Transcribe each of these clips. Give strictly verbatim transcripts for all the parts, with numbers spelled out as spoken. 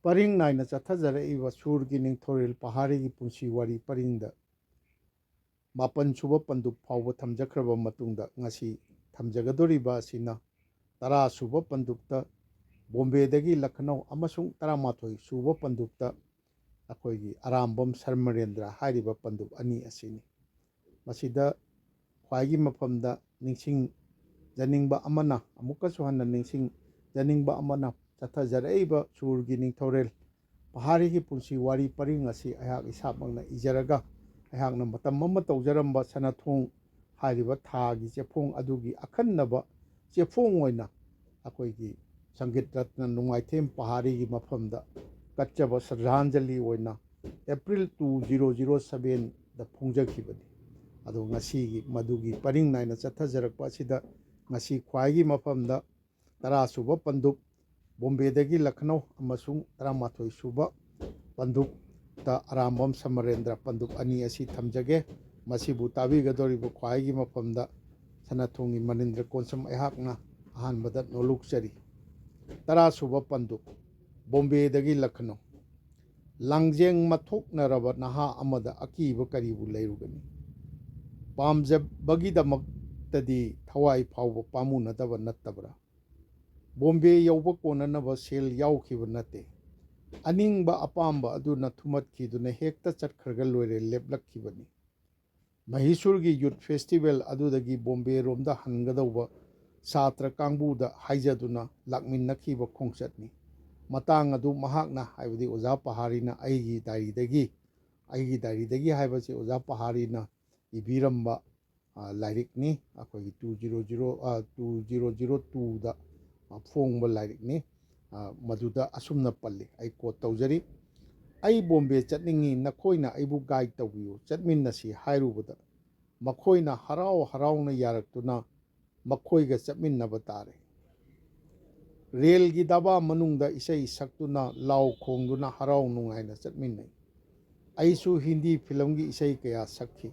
ꯄꯔꯤꯡ ꯅꯥꯏꯅ ꯆꯠꯊꯖꯔꯛꯏꯕ ꯁꯨꯔꯒꯤ ꯅꯤꯡꯊꯧꯔꯦꯜ ꯄꯍꯥꯔꯤꯒꯤ ꯄꯨꯟꯁꯤ ꯋꯥꯔꯤ ꯄꯔꯤꯡꯗ ꯃꯥꯄꯟ ꯁꯨꯕ ꯄꯟꯗꯨꯞ ꯐꯥꯎꯕ ꯊꯝꯖꯈ꯭ꯔꯕ ꯃꯇꯨꯡꯗ, ꯉꯁꯤ ꯊꯝꯖꯒꯗꯧꯔꯤꯕ ꯑꯁꯤꯅ ꯇꯔꯥ ꯁꯨꯕ ꯄꯟꯗꯨꯞꯇ ꯕꯣꯝꯕꯦꯗꯒꯤ ꯂꯈꯅꯧ ꯑꯃꯁꯨꯡ ꯇꯔꯥꯃꯥꯊꯣꯏ ꯁꯨꯕ ꯄꯟꯗꯨꯞꯇ ꯑꯩꯈꯣꯏꯒꯤ ꯑꯔꯥꯝꯕꯝ ꯁꯔꯃꯔꯦꯟꯗ꯭ꯔ ꯍꯥꯏꯔꯤꯕ ꯄꯟꯗꯨꯞ ꯑꯅꯤ ꯑꯁꯤꯅꯤ꯫ ꯃꯁꯤꯗ ꯈ꯭ꯋꯥꯏꯒꯤ ꯃꯐꯝꯗ ꯅꯤꯡꯁꯤꯡꯖꯅꯤꯡꯕ ꯑꯃꯅ, ꯑꯃꯨꯛꯀꯁꯨ ꯍꯟꯅ ꯅꯤꯡꯁꯤꯡꯖꯅꯤꯡꯕ ꯑꯃꯅ, ꯆꯠꯊꯖꯔꯛꯏꯕ ꯁꯨꯔꯒꯤ ꯅꯤꯡꯊꯧꯔꯦꯜ ꯄꯍꯥꯔꯤꯒꯤ ꯄꯨꯟꯁꯤ ꯋꯥꯔꯤ ꯄꯔꯤꯡ ꯑꯁꯤ ꯑꯩꯍꯥꯛ ꯏꯁꯥꯃꯛꯅ ꯏꯖꯔꯒ, ꯑꯩꯍꯥꯛꯅ ꯃꯇꯝ ꯑꯃ ꯇꯧꯖꯔꯝꯕ ꯁꯅꯥꯊꯣꯡ ꯍꯥꯏꯔꯤꯕ ꯊꯥꯒꯤ ꯆꯦꯐꯣꯡ ꯑꯗꯨꯒꯤ ꯑꯈꯟꯅꯕ ꯆꯦꯐꯣꯡ ꯑꯣꯏꯅ ꯑꯩꯈꯣꯏꯒꯤ ꯁꯪꯒꯤꯠ ꯔꯠꯅ ꯅꯨꯡꯉꯥꯏꯊꯦꯝ ꯄꯍꯥꯔꯤꯒꯤ ꯃꯐꯝꯗ ꯀꯠꯆꯕ ꯁ꯭ꯔꯗꯥꯟꯖꯂꯤ ꯑꯣꯏꯅ ꯑꯦꯄ꯭ꯔꯤꯜ ꯇꯨ ꯖꯤꯔꯣ ꯖꯤꯔꯣ ꯁꯕꯦꯟꯗ ꯐꯣꯡꯖꯈꯤꯕꯅꯤ꯫ ꯑꯗꯣ ꯉꯁꯤꯒꯤ ꯃꯗꯨꯒꯤ ꯄꯔꯤꯡ ꯅꯥꯏꯅ ꯆꯠꯊꯖꯔꯛꯄ ꯑꯁꯤꯗ ꯉꯁꯤ ꯈ꯭ꯋꯥꯏꯒꯤ ꯃꯐꯝꯗ ꯇꯔꯥ ꯁꯨꯕ ꯄꯟꯗꯨꯞ ꯕꯣꯝꯕꯦꯗꯒꯤ ꯂꯈꯅꯧ ꯑꯃꯁꯨꯡ ꯇꯔꯥꯃꯥꯊꯣꯏ ꯁꯨꯕ ꯄꯟꯗꯨꯞꯇ ꯑꯔꯥꯝꯕꯝ ꯁꯃꯔꯦꯟꯗ꯭ꯔ ꯄꯟꯗꯨꯞ ꯑꯅꯤ ꯑꯁꯤ ꯊꯝꯖꯒꯦ꯫ ꯃꯁꯤꯕꯨ ꯇꯥꯕꯤꯒꯗꯧꯔꯤꯕ ꯈ꯭ꯋꯥꯏꯒꯤ ꯃꯐꯝꯗ ꯁꯅꯥꯊꯣꯡꯒꯤ ꯃꯅꯤꯟꯗ꯭ꯔ ꯀꯣꯟꯁꯝ ꯑꯩꯍꯥꯛꯅ ꯑꯍꯥꯟꯕꯗ ꯅꯣꯂꯨꯛꯆꯔꯤ꯫ ꯇꯔꯥ ꯁꯨꯕ ꯄꯟꯗꯨꯞ, ꯕꯣꯝꯕꯦꯗꯒꯤ ꯂꯈꯅꯧ꯫ ꯂꯥꯡꯖꯦꯡ ꯃꯊꯣꯛꯅꯔꯕ ꯅꯍꯥ ꯑꯃꯗ ꯑꯀꯤꯕ ꯀꯔꯤꯕꯨ ꯂꯩꯔꯨꯒꯅꯤ? ꯄꯥꯝꯖꯕꯒꯤꯗꯃꯛꯇꯗꯤ ꯊꯋꯥꯏ ꯐꯥꯎꯕ ꯄꯥꯝꯃꯨꯅꯗꯕ ꯅꯠꯇꯕ꯭ꯔꯥ? ꯕꯣꯝꯕꯦ ꯌꯧꯕ ꯀꯣꯟꯅꯅꯕ ꯁꯦꯜ ꯌꯥꯎꯈꯤꯕ ꯅꯠꯇꯦ꯫ ꯑꯅꯤꯡꯕ ꯑꯄꯥꯝꯕ ꯑꯗꯨꯅ ꯊꯨꯝꯃꯠꯈꯤꯗꯨꯅ ꯍꯦꯛꯇ ꯆꯠꯈ꯭ꯔꯒ ꯂꯣꯏꯔꯦ ꯂꯦꯞꯂꯛꯈꯤꯕꯅꯤ꯫ ꯃꯍꯤꯁꯨꯔꯒꯤ ꯌꯨꯠ ꯐꯦꯁꯇꯤꯚꯦꯜ ꯑꯗꯨꯗꯒꯤ ꯕꯣꯝꯕꯦꯔꯣꯝꯗ ꯍꯟꯒꯗꯧꯕ ꯁꯥꯇ꯭ꯔ ꯀꯥꯡꯕꯨꯗ ꯍꯥꯏꯖꯗꯨꯅ ꯂꯥꯛꯃꯤꯟꯅꯈꯤꯕ ꯈꯣꯡꯆꯠꯅꯤ꯫ ꯃꯇꯥꯡ ꯑꯗꯨ ꯃꯍꯥꯛꯅ, ꯍꯥꯏꯕꯗꯤ ꯑꯣꯖꯥ ꯄꯍꯥꯔꯤꯅ ꯑꯩꯒꯤ ꯗꯥꯏꯔꯤꯗꯒꯤ, ꯑꯩꯒꯤ ꯗꯥꯏꯔꯤꯗꯒꯤ ꯍꯥꯏꯕꯁꯤ ꯑꯣꯖꯥ ꯄꯍꯥꯔꯤꯅ ꯏꯕꯤꯔꯝꯕ, ꯑ, ꯂꯥꯏꯔꯤꯛꯅꯤ꯫ ꯑꯩꯈꯣꯏꯒꯤ ꯇꯨ ꯖꯤꯔꯣ ꯖꯤꯔꯣ, ꯑ, ꯇꯨ ꯖꯤꯔꯣ ꯖꯤꯔꯣ ꯇꯨꯗ, ꯑ, ꯐꯣꯡꯕ ꯂꯥꯏꯔꯤꯛꯅꯤ꯫ ꯑ, ꯃꯗꯨꯗ ꯑꯁꯨꯝꯅ ꯄꯜꯂꯤ, ꯑꯩ ꯀꯣꯠ ꯇꯧꯖꯔꯤ: "ꯑꯩ ꯕꯣꯝꯕꯦ ꯆꯠꯅꯤꯡꯏ, ꯅꯈꯣꯏꯅ ꯑꯩꯕꯨ ꯒꯥꯏꯗ ꯇꯧꯕꯤꯌꯨ, ꯆꯠꯃꯤꯟꯅꯁꯤ" ꯍꯥꯏꯔꯨꯕꯗ, ꯃꯈꯣꯏꯅ ꯍꯔꯥꯎ ꯍꯔꯥꯎꯅ ꯌꯥꯔꯛꯇꯨꯅ ꯃꯈꯣꯏꯒ ꯆꯠꯃꯤꯟꯅꯕ ꯇꯥꯔꯦ꯫ ꯔꯦꯜꯒꯤ ꯗꯥꯕꯥ ꯃꯅꯨꯡꯗ ꯏꯁꯩ ꯁꯛꯇꯨꯅ, ꯂꯥꯎ ꯈꯣꯡꯗꯨꯅ ꯍꯔꯥꯎ ꯅꯨꯡꯉꯥꯏꯅ ꯆꯠꯃꯤꯟꯅꯩ꯫ ꯑꯩꯁꯨ ꯍꯤꯟꯗꯤ ꯐꯤꯂꯝꯒꯤ ꯏꯁꯩ ꯀꯌꯥ ꯁꯛꯈꯤ꯫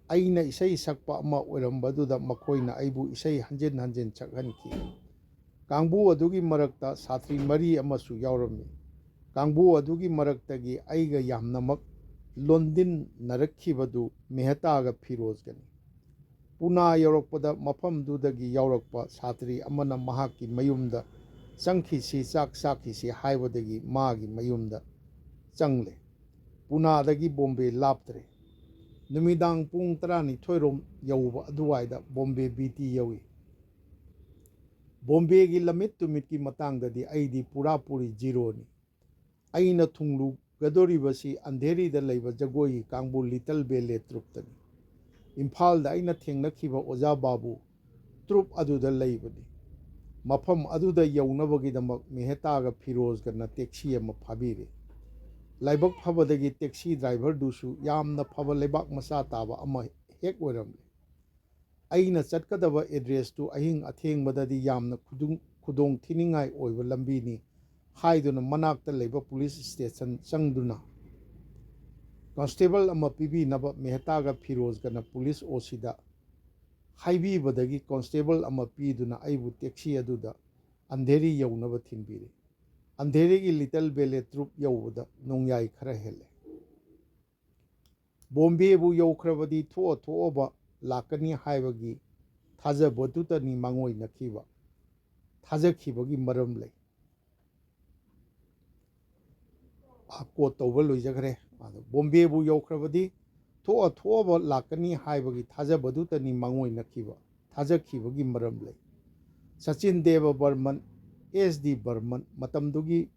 ꯑꯩꯅ ꯏꯁꯩ ꯁꯛꯄ ꯑꯃ ꯑꯣꯏꯔꯝꯕꯗꯨꯗ ꯃꯈꯣꯏꯅ ꯑꯩꯕꯨ ꯏꯁꯩ ꯍꯟꯖꯤꯟ ꯍꯟꯖꯤꯟ ꯁꯛꯍꯟꯈꯤ꯫ ꯀꯥꯡꯕꯨ ꯑꯗꯨꯒꯤ ꯃꯔꯛꯇ ꯁꯥꯇ꯭ꯔꯤ ꯃꯔꯤ ꯑꯃꯁꯨ ꯌꯥꯎꯔꯝꯃꯤ꯫ ꯀꯥꯡꯕꯨ ꯑꯗꯨꯒꯤ ꯃꯔꯛꯇꯒꯤ ꯑꯩꯒ ꯌꯥꯝꯅꯃꯛ ꯂꯣꯟꯗꯤꯟꯅꯔꯛꯈꯤꯕꯗꯨ ꯃꯦꯍꯇꯥꯒ ꯐꯤꯔꯣꯖꯒꯅꯤ꯫ ꯄꯨꯅꯥ ꯌꯧꯔꯛꯄꯗ ꯃꯐꯝꯗꯨꯗꯒꯤ ꯌꯥꯎꯔꯛꯄ ꯁꯥꯇ꯭ꯔꯤ ꯑꯃꯅ ꯃꯍꯥꯛꯀꯤ ꯃꯌꯨꯝꯗ ꯆꯪꯈꯤꯁꯤ, ꯆꯥꯛ ꯆꯥꯈꯤꯁꯤ ꯍꯥꯏꯕꯗꯒꯤ ꯃꯥꯒꯤ ꯃꯌꯨꯝꯗ ꯆꯪꯂꯦ꯫ ꯄꯨꯅꯥꯗꯒꯤ ꯕꯣꯝꯕꯦ ꯂꯥꯞꯇ꯭ꯔꯦ꯫ ꯅꯨꯃꯤꯗꯥꯡ ꯄꯨꯡ ꯇꯔꯥꯅꯤꯊꯣꯏꯔꯣꯝ ꯌꯧꯕ ꯑꯗꯨꯋꯥꯏꯗ ꯕꯣꯝꯕꯦ ꯕꯤ ꯇꯤ ꯌꯧꯏ꯫ ꯕꯣꯝꯕꯦꯒꯤ ꯂꯝꯃꯤꯠ ꯇꯨꯃꯤꯠꯀꯤ ꯃꯇꯥꯡꯗꯗꯤ ꯑꯩꯗꯤ ꯄꯨꯔꯥ ꯄꯨꯔꯤ ꯖꯤꯔꯣꯅꯤ꯫ ꯑꯩꯅ ꯊꯨꯡꯂꯨꯒꯗꯧꯔꯤꯕꯁꯤ ꯑꯟꯙꯦꯔꯤꯗ ꯂꯩꯕ ꯖꯒꯣꯏꯒꯤ ꯀꯥꯡꯕꯨ ꯂꯤꯇꯜ ꯕꯦꯂꯦ ꯇ꯭ꯔꯨꯞꯇꯅꯤ꯫ ꯏꯝꯐꯥꯜꯗ ꯑꯩꯅ ꯊꯦꯡꯅꯈꯤꯕ ꯑꯣꯖꯥ ꯕꯥꯕꯨ ꯇ꯭ꯔꯨꯞ ꯑꯗꯨꯗ ꯂꯩꯕꯅꯤ꯫ ꯃꯐꯝ ꯑꯗꯨꯗ ꯌꯧꯅꯕꯒꯤꯗꯃꯛ ꯃꯦꯍꯇꯥꯒ ꯐꯤꯔꯣꯖꯒꯅ ꯇꯦꯛꯁꯤ ꯑꯃ ꯐꯥꯕꯤꯔꯦ꯫ ꯂꯥꯏꯕꯛ ꯐꯕꯗꯒꯤ ꯇꯦꯛꯁꯤ ꯗ꯭ꯔꯥꯏꯚꯔꯗꯨꯁꯨ ꯌꯥꯝꯅ ꯐꯕ ꯂꯩꯕꯥꯛ ꯃꯆꯥ ꯇꯥꯕ ꯑꯃ ꯍꯦꯛ ꯑꯣꯏꯔꯝꯂꯦ꯫ ꯑꯩꯅ ꯆꯠꯀꯗꯕ ꯑꯦꯗ꯭ꯔꯦꯁꯇꯨ ꯑꯍꯤꯡ ꯑꯊꯦꯡꯕꯗꯗꯤ ꯌꯥꯝꯅ ꯈꯨꯗꯨꯡ-, ꯈꯨꯗꯣꯡ ꯊꯤꯅꯤꯡꯉꯥꯏ ꯑꯣꯏꯕ ꯂꯝꯕꯤꯅꯤ ꯍꯥꯏꯗꯨꯅ ꯃꯅꯥꯛꯇ ꯂꯩꯕ ꯄꯨꯂꯤꯁ ꯁ꯭ꯇꯦꯁꯟ ꯆꯪꯗꯨꯅ ꯀꯣꯟꯁꯇꯦꯕꯜ ꯑꯃ ꯄꯤꯕꯤꯅꯕ ꯃꯦꯍꯇꯥꯒ ꯐꯤꯔꯣꯖꯒꯅ ꯄꯨꯂꯤꯁ ꯑꯣ ꯁꯤꯗ ꯍꯥꯏꯕꯤꯕꯗꯒꯤ ꯀꯣꯟꯁꯇꯦꯕꯜ ꯑꯃ ꯄꯤꯗꯨꯅ ꯑꯩꯕꯨ ꯇꯦꯛꯁꯤ ꯑꯗꯨꯗ ꯑꯟꯙꯦꯔꯤ ꯌꯧꯅꯕ ꯊꯤꯟꯕꯤꯔꯦ꯫ ꯑꯟꯙꯦꯔꯤꯒꯤ ꯂꯤꯇꯜ ꯕꯦꯂꯦ ꯇ꯭ꯔꯨꯞ ꯌꯧꯕꯗ ꯅꯣꯡꯌꯥꯏ ꯈꯔ ꯍꯦꯜꯂꯦ꯫ ꯕꯣꯝꯕꯦꯕꯨ ꯌꯧꯈ꯭ꯔꯕꯗꯤ ꯊꯣꯛꯑ ꯊꯣꯛꯑꯕ ꯂꯥꯛꯀꯅꯤ ꯍꯥꯏꯕꯒꯤ ꯊꯥꯖꯕꯗꯨꯇꯅꯤ ꯃꯥꯡꯑꯣꯏꯅꯈꯤꯕ꯫ ꯊꯥꯖꯈꯤꯕꯒꯤ ꯃꯔꯝ ꯂꯩ꯫ ꯑꯥ, ꯀꯣꯠ ꯇꯧꯕ ꯂꯣꯏꯖꯈ꯭ꯔꯦ꯫ ꯑꯗꯣ ꯕꯣꯝꯕꯦꯕꯨ ꯌꯧꯈ꯭ꯔꯕꯗꯤ ꯊꯣꯛꯑ ꯊꯣꯛꯑꯕ ꯂꯥꯛꯀꯅꯤ ꯍꯥꯏꯕꯒꯤ ꯊꯥꯖꯕꯗꯨꯇꯅꯤ ꯃꯥꯡꯑꯣꯏꯅꯈꯤꯕ꯫ ꯊꯥꯖꯈꯤꯕꯒꯤ ꯃꯔꯝ ꯂꯩ꯫ ꯁꯆꯤꯟ ꯗꯦꯕ ꯕꯔꯃꯟ, ꯑꯦꯁ ꯗꯤ ꯕꯔꯃꯟ, ꯃꯇꯝꯗꯨꯒꯤ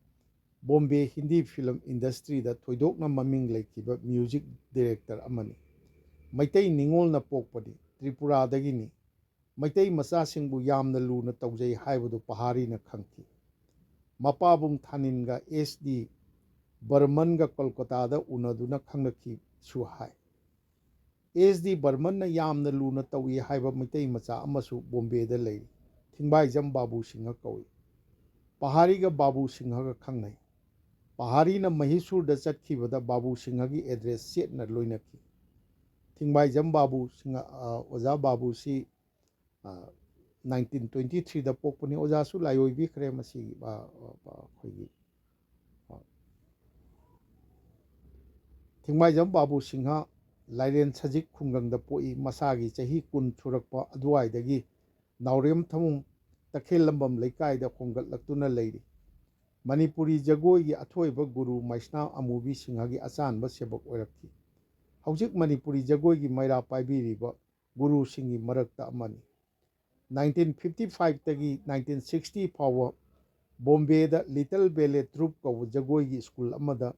ꯕꯣꯝꯕꯦ ꯍꯤꯟꯗꯤ ꯐꯤꯂꯝ ꯏꯟꯗꯁꯇ꯭ꯔꯤꯗ ꯊꯣꯏꯗꯣꯛꯅ ꯃꯃꯤꯡ ꯂꯩꯈꯤꯕ ꯃ꯭ꯌꯨꯖꯤꯛ ꯗꯤꯔꯦꯛꯇꯔ ꯑꯃꯅꯤ꯫ ꯃꯩꯇꯩ ꯅꯤꯉꯣꯜꯅ ꯄꯣꯛꯄꯅꯤ, ꯇ꯭ꯔꯤꯄꯨꯔꯥꯗꯒꯤꯅꯤ꯫ ꯃꯩꯇꯩ ꯃꯆꯥꯁꯤꯡꯕꯨ ꯌꯥꯝꯅ ꯂꯨꯅ ꯇꯧꯖꯩ ꯍꯥꯏꯕꯗꯨ ꯄꯍꯥꯔꯤꯅ ꯈꯪꯈꯤ꯫ ꯃꯄꯥꯕꯨꯡ ꯊꯥꯅꯤꯟꯒ ꯑꯦꯁ ꯗꯤ ꯕꯔꯃꯟꯒ ꯀꯣꯜꯀꯇꯥꯗ ꯎꯅꯗꯨꯅ ꯈꯪꯅꯈꯤꯁꯨ ꯍꯥꯏ꯫ ꯑꯦꯁ ꯗꯤ ꯕꯔꯃꯟꯅ ꯌꯥꯝꯅ ꯂꯨꯅ ꯇꯧꯏ ꯍꯥꯏꯕ ꯃꯩꯇꯩ ꯃꯆꯥ ꯑꯃꯁꯨ ꯕꯣꯝꯕꯦꯗ ꯂꯩꯔꯤ꯫ ꯊꯤꯡꯕꯥꯏꯖꯝ ꯕꯥꯕꯨ ꯁꯤꯡꯍ ꯀꯧꯏ꯫ ꯄꯍꯥꯔꯤꯒ ꯕꯥꯕꯨ ꯁꯤꯡꯍꯒ ꯈꯪꯅꯩ꯫ ꯄꯍꯥꯔꯤꯅ ꯃꯍꯤꯁꯨꯔꯗ ꯆꯠꯈꯤꯕꯗ ꯕꯥꯕꯨ ꯁꯤꯡꯍꯒꯤ ꯑꯦꯗ꯭ꯔꯦꯁ ꯆꯦꯠꯅ ꯂꯣꯏꯅꯈꯤ꯫ ꯊꯤꯡꯕꯥꯏꯖꯝ ꯕꯥꯕꯨ ꯁꯤꯡꯍ, ꯑ, ꯑꯣꯖꯥ ꯕꯥꯕꯨꯁꯤ, ꯑ, ꯅꯥꯏꯟꯇꯤꯟ ꯇ꯭ꯋꯦꯟꯇꯤ ꯊ꯭ꯔꯤꯗ ꯄꯣꯛꯄꯅꯤ꯫ ꯑꯣꯖꯥꯁꯨ ꯂꯥꯏꯑꯣꯏꯕꯤꯈ꯭ꯔꯦ ꯃꯁꯤꯒꯤ, ꯑ, ꯑ, ꯑꯩꯈꯣꯏꯒꯤ, ꯑ, ꯊꯤꯡꯕꯥꯏꯖꯝ ꯕꯥꯕꯨ ꯁꯤꯡꯍ ꯂꯥꯏꯔꯦꯟ ꯁꯖꯤꯛ ꯈꯨꯡꯒꯪꯗ ꯄꯣꯛꯏ꯫ ꯃꯁꯥꯒꯤ ꯆꯍꯤ ꯀꯨꯟ ꯁꯨꯔꯛꯄ ꯑꯗꯨꯋꯥꯏꯗꯒꯤ ꯅꯥꯎꯔꯦꯝꯊꯃꯨꯡ ꯇꯈꯦꯜꯂꯝꯕꯝ ꯂꯩꯀꯥꯏꯗ ꯍꯣꯡꯒꯠꯂꯛꯇꯨꯅ ꯂꯩꯔꯤ꯫ ꯃꯅꯤꯄꯨꯔꯤ ꯖꯒꯣꯏꯒꯤ ꯑꯊꯣꯏꯕ ꯒꯨꯔꯨ ꯃꯩꯁꯅꯥꯝ ꯑꯃꯨꯕꯤ ꯁꯤꯡꯍꯒꯤ ꯑꯆꯥꯟꯕ ꯁꯦꯕꯣꯛ ꯑꯣꯏꯔꯛꯈꯤ꯫ ꯍꯧꯖꯤꯛ ꯃꯅꯤꯄꯨꯔꯤ ꯖꯒꯣꯏꯒꯤ ꯃꯩꯔꯥ ꯄꯥꯏꯕꯤꯔꯤꯕ ꯒꯨꯔꯨꯁꯤꯡꯒꯤ ꯃꯔꯛꯇ ꯑꯃꯅꯤ꯫ ꯅꯥꯏꯟꯇꯤꯟ ꯐꯤꯐꯇꯤ ꯐꯥꯏꯚꯇꯒꯤ ꯅꯥꯏꯟꯇꯤꯟ ꯁꯤꯛꯁꯇꯤ ꯐꯥꯎꯕ ꯕꯣꯝꯕꯦꯗ ꯂꯤꯇꯜ ꯕꯦꯂꯦ ꯇ꯭ꯔꯨꯞ ꯀꯧꯕ ꯖꯒꯣꯏꯒꯤ ꯁ꯭ꯀꯨꯜ ꯑꯃꯗ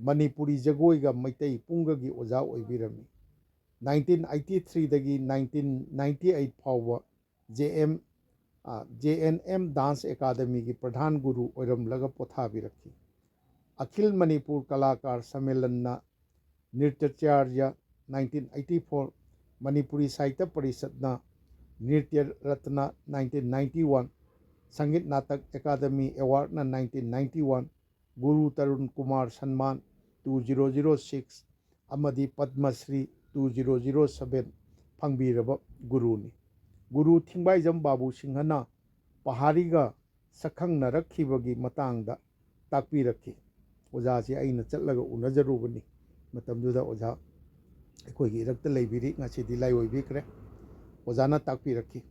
ꯃꯅꯤꯄꯨꯔꯤ ꯖꯒꯣꯏꯒ ꯃꯩꯇꯩ ꯄꯨꯡꯒꯒꯤ ꯑꯣꯖꯥ ꯑꯣꯏꯕꯤꯔꯝꯃꯤ꯫ ꯅꯥꯏꯟꯇꯤꯟ ꯑꯩꯠꯇꯤ ꯊ꯭ꯔꯤꯗꯒꯤ ꯅꯥꯏꯟꯇꯤꯟ ꯅꯥꯏꯟꯇꯤ ꯑꯩꯠ ꯐꯥꯎꯕ J M, J N M dance ꯑꯦꯀꯥꯗꯃꯤꯒꯤ ꯄ꯭ꯔꯙꯥꯟ ꯒꯨꯔꯨ ꯑꯣꯏꯔꯝꯂꯒ ꯄꯣꯊꯥꯕꯤꯔꯛꯈꯤ꯫ ꯑꯈꯤꯜ ꯃꯅꯤꯄꯨꯔ ꯀꯂꯥꯀꯥꯔ ꯁꯝꯃꯦꯂꯟꯅ Nrityacharya nineteen eighty four, Manipuri Sahitya ꯄꯔꯤꯁꯠꯅ Nritya Ratna nineteen ninety one, Sangeet Natak academy ꯑꯦꯋꯥꯔꯗꯅ nineteen ninety one, Guru Tarun Kumar Samman two zero zero six ꯑꯃꯗꯤ Padma Shri two zero zero seven ꯐꯪꯕꯤꯔꯕ ꯒꯨꯔꯨꯅꯤ꯫ ꯒꯨꯔꯨ ꯊꯤꯡꯕꯥꯏꯖꯝ ꯕꯥꯕꯨ ꯁꯤꯡꯍꯅ ꯄꯍꯥꯔꯤꯒ ꯁꯛꯈꯪꯅꯔꯛꯈꯤꯕꯒꯤ ꯃꯇꯥꯡꯗ ꯇꯥꯛꯄꯤꯔꯛꯈꯤ꯫ ꯑꯣꯖꯥꯁꯤ ꯑꯩꯅ ꯆꯠꯂꯒ ꯎꯅꯖꯔꯨꯕꯅꯤ꯫ ꯃꯇꯝꯗꯨꯗ ꯑꯣꯖꯥ ꯑꯩꯈꯣꯏꯒꯤ ꯏꯔꯛꯇ ꯂꯩꯕꯤꯔꯤ, ꯉꯁꯤꯗꯤ ꯂꯥꯏꯑꯣꯏꯕꯤꯈ꯭ꯔꯦ꯫ ꯑꯣꯖꯥꯅ ꯇꯥꯛꯄꯤꯔꯛꯈꯤ꯫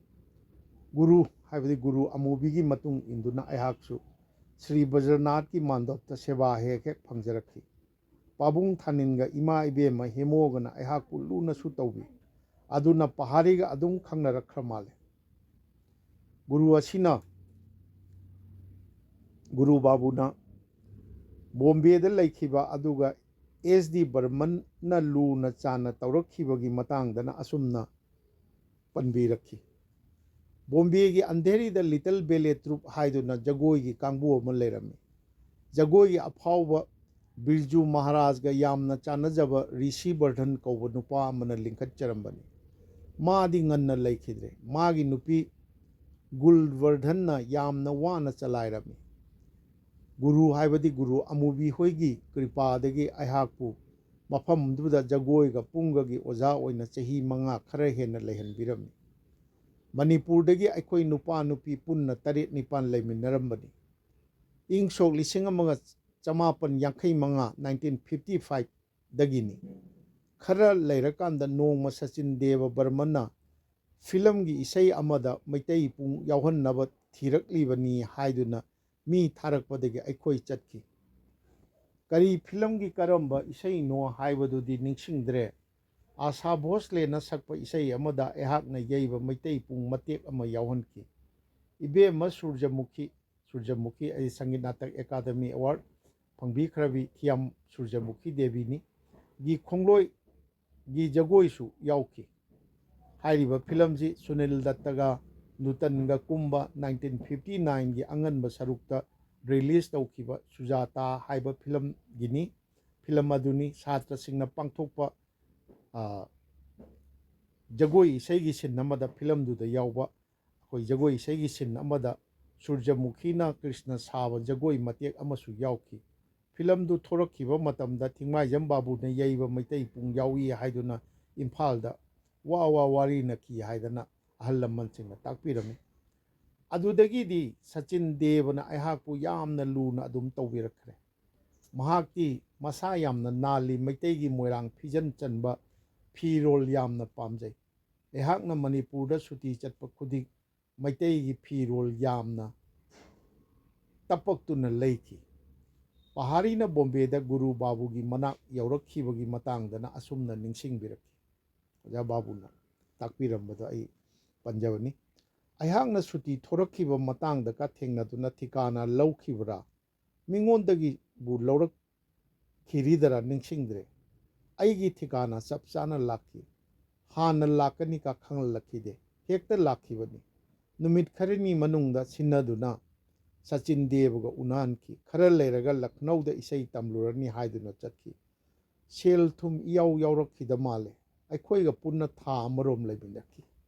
ꯒꯨꯔꯨ ꯍꯥꯏꯕꯗꯤ ꯒꯨꯔꯨ ꯑꯃꯨꯕꯤꯒꯤ ꯃꯇꯨꯡ ꯏꯟꯗꯨꯅ ꯑꯩꯍꯥꯛꯁꯨ ꯁ꯭ꯔꯤ ꯕꯖ꯭ꯔꯅꯥꯊꯀꯤ ꯃꯥꯟꯗꯣꯞꯇ ꯁꯦꯕꯥ ꯍꯦꯛ ꯍꯦꯛ ꯐꯪꯖꯔꯛꯈꯤ꯫ ꯄꯥꯕꯨꯡ ꯊꯥꯅꯤꯟꯒ ꯏꯃꯥ ꯏꯕꯦꯝꯃ ꯍꯦꯃꯣꯒꯅ ꯑꯩꯍꯥꯛꯄꯨ ꯂꯨꯅꯁꯨ ꯇꯧꯕꯤ꯫ ꯑꯗꯨꯅ ꯄꯍꯥꯔꯤꯒ ꯑꯗꯨꯝ ꯈꯪꯅꯔꯛꯈ꯭ꯔ ꯃꯥꯜꯂꯦ꯫ ꯒꯨꯔꯨ ꯑꯁꯤꯅ, ꯒꯨꯔꯨ ꯕꯥꯕꯨꯅ ꯕꯣꯝꯕꯦꯗ ꯂꯩꯈꯤꯕ ꯑꯗꯨꯒ ꯑꯦꯁ ꯗꯤ ꯕꯔꯃꯟꯅ ꯂꯨꯅ ꯆꯥꯟꯅ ꯇꯧꯔꯛꯈꯤꯕꯒꯤ ꯃꯇꯥꯡꯗꯅ ꯑꯁꯨꯝꯅ ꯄꯟꯕꯤꯔꯛꯈꯤ꯫ ꯕꯣꯝꯕꯦꯒꯤ ꯑꯟꯙꯦꯔꯤꯗ ꯂꯤꯇꯜ ꯕꯦꯂꯦ ꯇ꯭ꯔꯨꯞ ꯍꯥꯏꯗꯨꯅ ꯖꯒꯣꯏꯒꯤ ꯀꯥꯡꯕꯨ ꯑꯃ ꯂꯩꯔꯝꯃꯤ꯫ ꯖꯒꯣꯏꯒꯤ ꯑꯐꯥꯎꯕ ꯕꯤꯔꯖꯨ ꯃꯍꯥꯔꯥꯖꯒ ꯌꯥꯝꯅ ꯆꯥꯟꯅꯖꯕ ꯔꯤꯁꯤ ꯕꯔꯙꯟ ꯀꯧꯕ ꯅꯨꯄꯥ ꯑꯃꯅ ꯂꯤꯡꯈꯠꯆꯔꯝꯕꯅꯤ꯫ ꯃꯥꯗꯤ ꯉꯟꯅ ꯂꯩꯈꯤꯗ꯭ꯔꯦ꯫ ꯃꯥꯒꯤ ꯅꯨꯄꯤ ꯒꯨꯜꯕꯔꯙꯟꯅ ꯌꯥꯝꯅ ꯋꯥꯅ ꯆꯂꯥꯏꯔꯝꯃꯤ꯫ ꯒꯨꯔꯨ ꯍꯥꯏꯕꯗꯤ ꯒꯨꯔꯨ ꯑꯃꯨꯕꯤ ꯍꯣꯏꯒꯤ ꯀ꯭ꯔꯤꯄꯥꯗꯒꯤ ꯑꯩꯍꯥꯛꯄꯨ ꯃꯐꯝꯗꯨꯗ ꯖꯒꯣꯏꯒ ꯄꯨꯡꯒꯒꯤ ꯑꯣꯖꯥ ꯑꯣꯏꯅ ꯆꯍꯤ ꯃꯉꯥ ꯈꯔ ꯍꯦꯟꯅ ꯂꯩꯍꯟꯕꯤꯔꯝꯃꯤ꯫ ꯃꯅꯤꯄꯨꯔꯗꯒꯤ ꯑꯩꯈꯣꯏ ꯅꯨꯄꯥ ꯅꯨꯄꯤ ꯄꯨꯟꯅ ꯇꯔꯦꯠ ꯅꯤꯄꯥꯜ ꯂꯩꯃꯤꯟꯅꯔꯝꯕꯅꯤ꯫ ꯏꯪ ꯁꯣꯛ ꯂꯤꯁꯤꯡ ꯑꯃꯒ ꯆꯃꯥꯄꯟ ꯌꯥꯡꯈꯩ ꯃꯉꯥ, ꯅꯥꯏꯟꯇꯤꯟ ꯐꯤꯐꯇꯤ ꯐꯥꯏꯚ, ꯗꯒꯤꯅꯤ꯫ ꯈꯔ ꯂꯩꯔꯀꯥꯟꯗ ꯅꯣꯡꯃ ꯁꯆꯤꯟ ꯗꯦꯕ ꯕꯔꯃꯟꯅ ꯐꯤꯂꯝꯒꯤ ꯏꯁꯩ ꯑꯃꯗ ꯃꯩꯇꯩ ꯄꯨꯡ ꯌꯥꯎꯍꯟꯅꯕ ꯊꯤꯔꯛꯂꯤꯕꯅꯤ ꯍꯥꯏꯗꯨꯅ ꯃꯤ ꯊꯥꯔꯛꯄꯗꯒꯤ ꯑꯩꯈꯣꯏ ꯆꯠꯈꯤ꯫ ꯀꯔꯤ ꯐꯤꯂꯝꯒꯤ ꯀꯔꯝꯕ ꯏꯁꯩꯅꯣ ꯍꯥꯏꯕꯗꯨꯗꯤ ꯅꯤꯡꯁꯤꯡꯗ꯭ꯔꯦ꯫ ꯑꯥꯁꯥ ꯚꯣꯁꯂꯦꯅ ꯁꯛꯄ ꯏꯁꯩ ꯑꯃꯗ ꯑꯩꯍꯥꯛꯅ ꯌꯩꯕ ꯃꯩꯇꯩ ꯄꯨꯡ ꯃꯇꯦꯛ ꯑꯃ ꯌꯥꯎꯍꯟꯈꯤ꯫ ꯏꯕꯦꯝꯃ ꯁꯨꯔꯖꯃꯨꯈꯤ, ꯁꯨꯔꯖꯃꯨꯈꯤ ꯑꯩ ꯁꯪꯒꯤꯠ ꯅꯥꯇꯛ ꯑꯦꯀꯥꯗꯃꯤ ꯑꯦꯋꯥꯔꯗ ꯐꯪꯕꯤꯈ꯭ꯔꯕꯤ ꯊꯤꯌꯥꯝ ꯁꯨꯔꯖꯃꯨꯈꯤ ꯗꯦꯕꯤꯅꯤ ꯒꯤ ꯈꯣꯡꯂꯣꯏꯒꯤ ꯖꯒꯣꯏꯁꯨ ꯌꯥꯎꯈꯤ꯫ ꯍꯥꯏꯔꯤꯕ ꯐꯤꯂꯝꯁꯤ ꯁꯨꯅꯤꯜ ꯗꯠꯇꯒ ꯅꯨꯇꯟꯒ ꯀꯨꯝꯕ ꯅꯥꯏꯟꯇꯤꯟ ꯐꯤꯐꯇꯤ ꯅꯥꯏꯟꯒꯤ ꯑꯉꯟꯕ ꯁꯔꯨꯛꯇ ꯔꯤꯂꯤꯖ ꯇꯧꯈꯤꯕ ꯁꯨꯖꯥꯇꯥ ꯍꯥꯏꯕ ꯐꯤꯂꯝꯒꯤꯅꯤ꯫ ꯐꯤꯂꯝ ꯑꯗꯨꯅꯤ ꯁꯥꯇ꯭ꯔꯁꯤꯡꯅ ꯄꯥꯡꯊꯣꯛꯄ, ꯑ, ꯖꯒꯣꯏ ꯏꯁꯩꯒꯤ ꯁꯤꯟ ꯑꯃꯗ ꯐꯤꯂꯝꯗꯨꯗ ꯌꯥꯎꯕ ꯑꯩꯈꯣꯏ ꯖꯒꯣꯏ ꯏꯁꯩꯒꯤ ꯁꯤꯟ ꯑꯃꯗ ꯁꯨꯔꯖꯃꯨꯈꯤꯅ ꯀ꯭ꯔꯤꯁꯅ ꯁꯥꯕ ꯖꯒꯣꯏ ꯃꯇꯦꯛ ꯑꯃꯁꯨ ꯌꯥꯎꯈꯤ꯫ ꯐꯤꯂꯝꯗꯨ ꯊꯣꯔꯛꯈꯤꯕ ꯃꯇꯝꯗ ꯊꯤꯡꯃꯥꯏꯖꯝ ꯕꯥꯕꯨꯅ ꯌꯩꯕ ꯃꯩꯇꯩ ꯄꯨꯡ ꯌꯥꯎꯏ ꯍꯥꯏꯗꯨꯅ ꯏꯝꯐꯥꯜꯗ ꯋꯥ ꯋꯥ ꯋꯥꯔꯤꯅꯈꯤ ꯍꯥꯏꯗꯅ ꯑꯍꯜ ꯂꯃꯟꯁꯤꯡꯅ ꯇꯥꯛꯄꯤꯔꯝꯃꯤ꯫ ꯑꯗꯨꯗꯒꯤꯗꯤ ꯁꯆꯤꯟ ꯗꯦꯕꯅ ꯑꯩꯍꯥꯛꯄꯨ ꯌꯥꯝꯅ ꯂꯨꯅ ꯑꯗꯨꯝ ꯇꯧꯕꯤꯔꯛꯈ꯭ꯔꯦ꯫ ꯃꯍꯥꯛꯇꯤ ꯃꯁꯥ ꯌꯥꯝꯅ ꯅꯥꯜꯂꯤ, ꯃꯩꯇꯩꯒꯤ ꯃꯣꯏꯔꯥꯡ ꯐꯤꯖꯟ ꯆꯟꯕ ꯐꯤꯔꯣꯜ ꯌꯥꯝꯅ ꯄꯥꯝꯖꯩ꯫ ꯑꯩꯍꯥꯛꯅ ꯃꯅꯤꯄꯨꯔꯗ ꯁꯨꯇꯤ ꯆꯠꯄ ꯈꯨꯗꯤꯡ ꯃꯩꯇꯩꯒꯤ ꯐꯤꯔꯣꯜ ꯌꯥꯝꯅ ꯇꯄꯛꯇꯨꯅ ꯂꯩꯈꯤ꯫ ꯄꯍꯥꯔꯤꯅ ꯕꯣꯝꯕꯦꯗ ꯒꯨꯔꯨ ꯕꯥꯕꯨꯒꯤ ꯃꯅꯥꯛ ꯌꯧꯔꯛꯈꯤꯕꯒꯤ ꯃꯇꯥꯡꯗꯅ ꯑꯁꯨꯝꯅ ꯅꯤꯡꯁꯤꯡꯕꯤꯔꯛꯈꯤ꯫ ꯑꯣꯖꯥ ꯕꯥꯕꯨꯅ ꯇꯥꯛꯄꯤꯔꯝꯕꯗꯣ ꯑꯩ ꯄꯟꯖꯕꯅꯤ꯫ ꯑꯩꯍꯥꯛꯅ ꯁꯨꯇꯤ ꯊꯣꯔꯛꯈꯤꯕ ꯃꯇꯥꯡꯗꯒ ꯊꯦꯡꯅꯗꯨꯅ ꯊꯤꯀꯥꯅ ꯂꯧꯈꯤꯕ꯭ꯔꯥ? ꯃꯤꯉꯣꯟꯗꯒꯤꯕꯨ ꯂꯧꯔꯛꯈꯤꯔꯤꯗꯔꯥ ꯅꯤꯡꯁꯤꯡꯗ꯭ꯔꯦ꯫ ꯑꯩꯒꯤ ꯊꯤꯀꯥꯅ ꯆꯞ ꯆꯥꯅ ꯂꯥꯛꯈꯤ꯫ ꯍꯥꯟꯅ ꯂꯥꯛꯀꯅꯤꯒ ꯈꯪꯍꯜꯂꯛꯈꯤꯗꯦ꯫ ꯍꯦꯛꯇ ꯂꯥꯛꯈꯤꯕꯅꯤ꯫ ꯅꯨꯃꯤꯠ ꯈꯔꯅꯤ ꯃꯅꯨꯡꯗ ꯁꯤꯟꯅꯗꯨꯅ ꯁꯆꯤꯟ ꯗꯦꯕꯒ ꯎꯅꯍꯟꯈꯤ꯫ ꯈꯔ ꯂꯩꯔꯒ ꯂꯈꯅꯧꯗ ꯏꯁꯩ ꯇꯝꯂꯨꯔꯅꯤ ꯍꯥꯏꯗꯨꯅ ꯆꯠꯈꯤ꯫ ꯁꯦꯜ ꯊꯨꯝ ꯏꯌꯥꯎ ꯌꯥꯎꯔꯛꯈꯤꯗ ꯃꯥꯜꯂꯦ꯫ ꯑꯩꯈꯣꯏꯒ ꯄꯨꯟꯅ ꯊꯥ ꯑꯃꯔꯣꯝ ꯂꯩꯃꯤꯟꯅꯈꯤ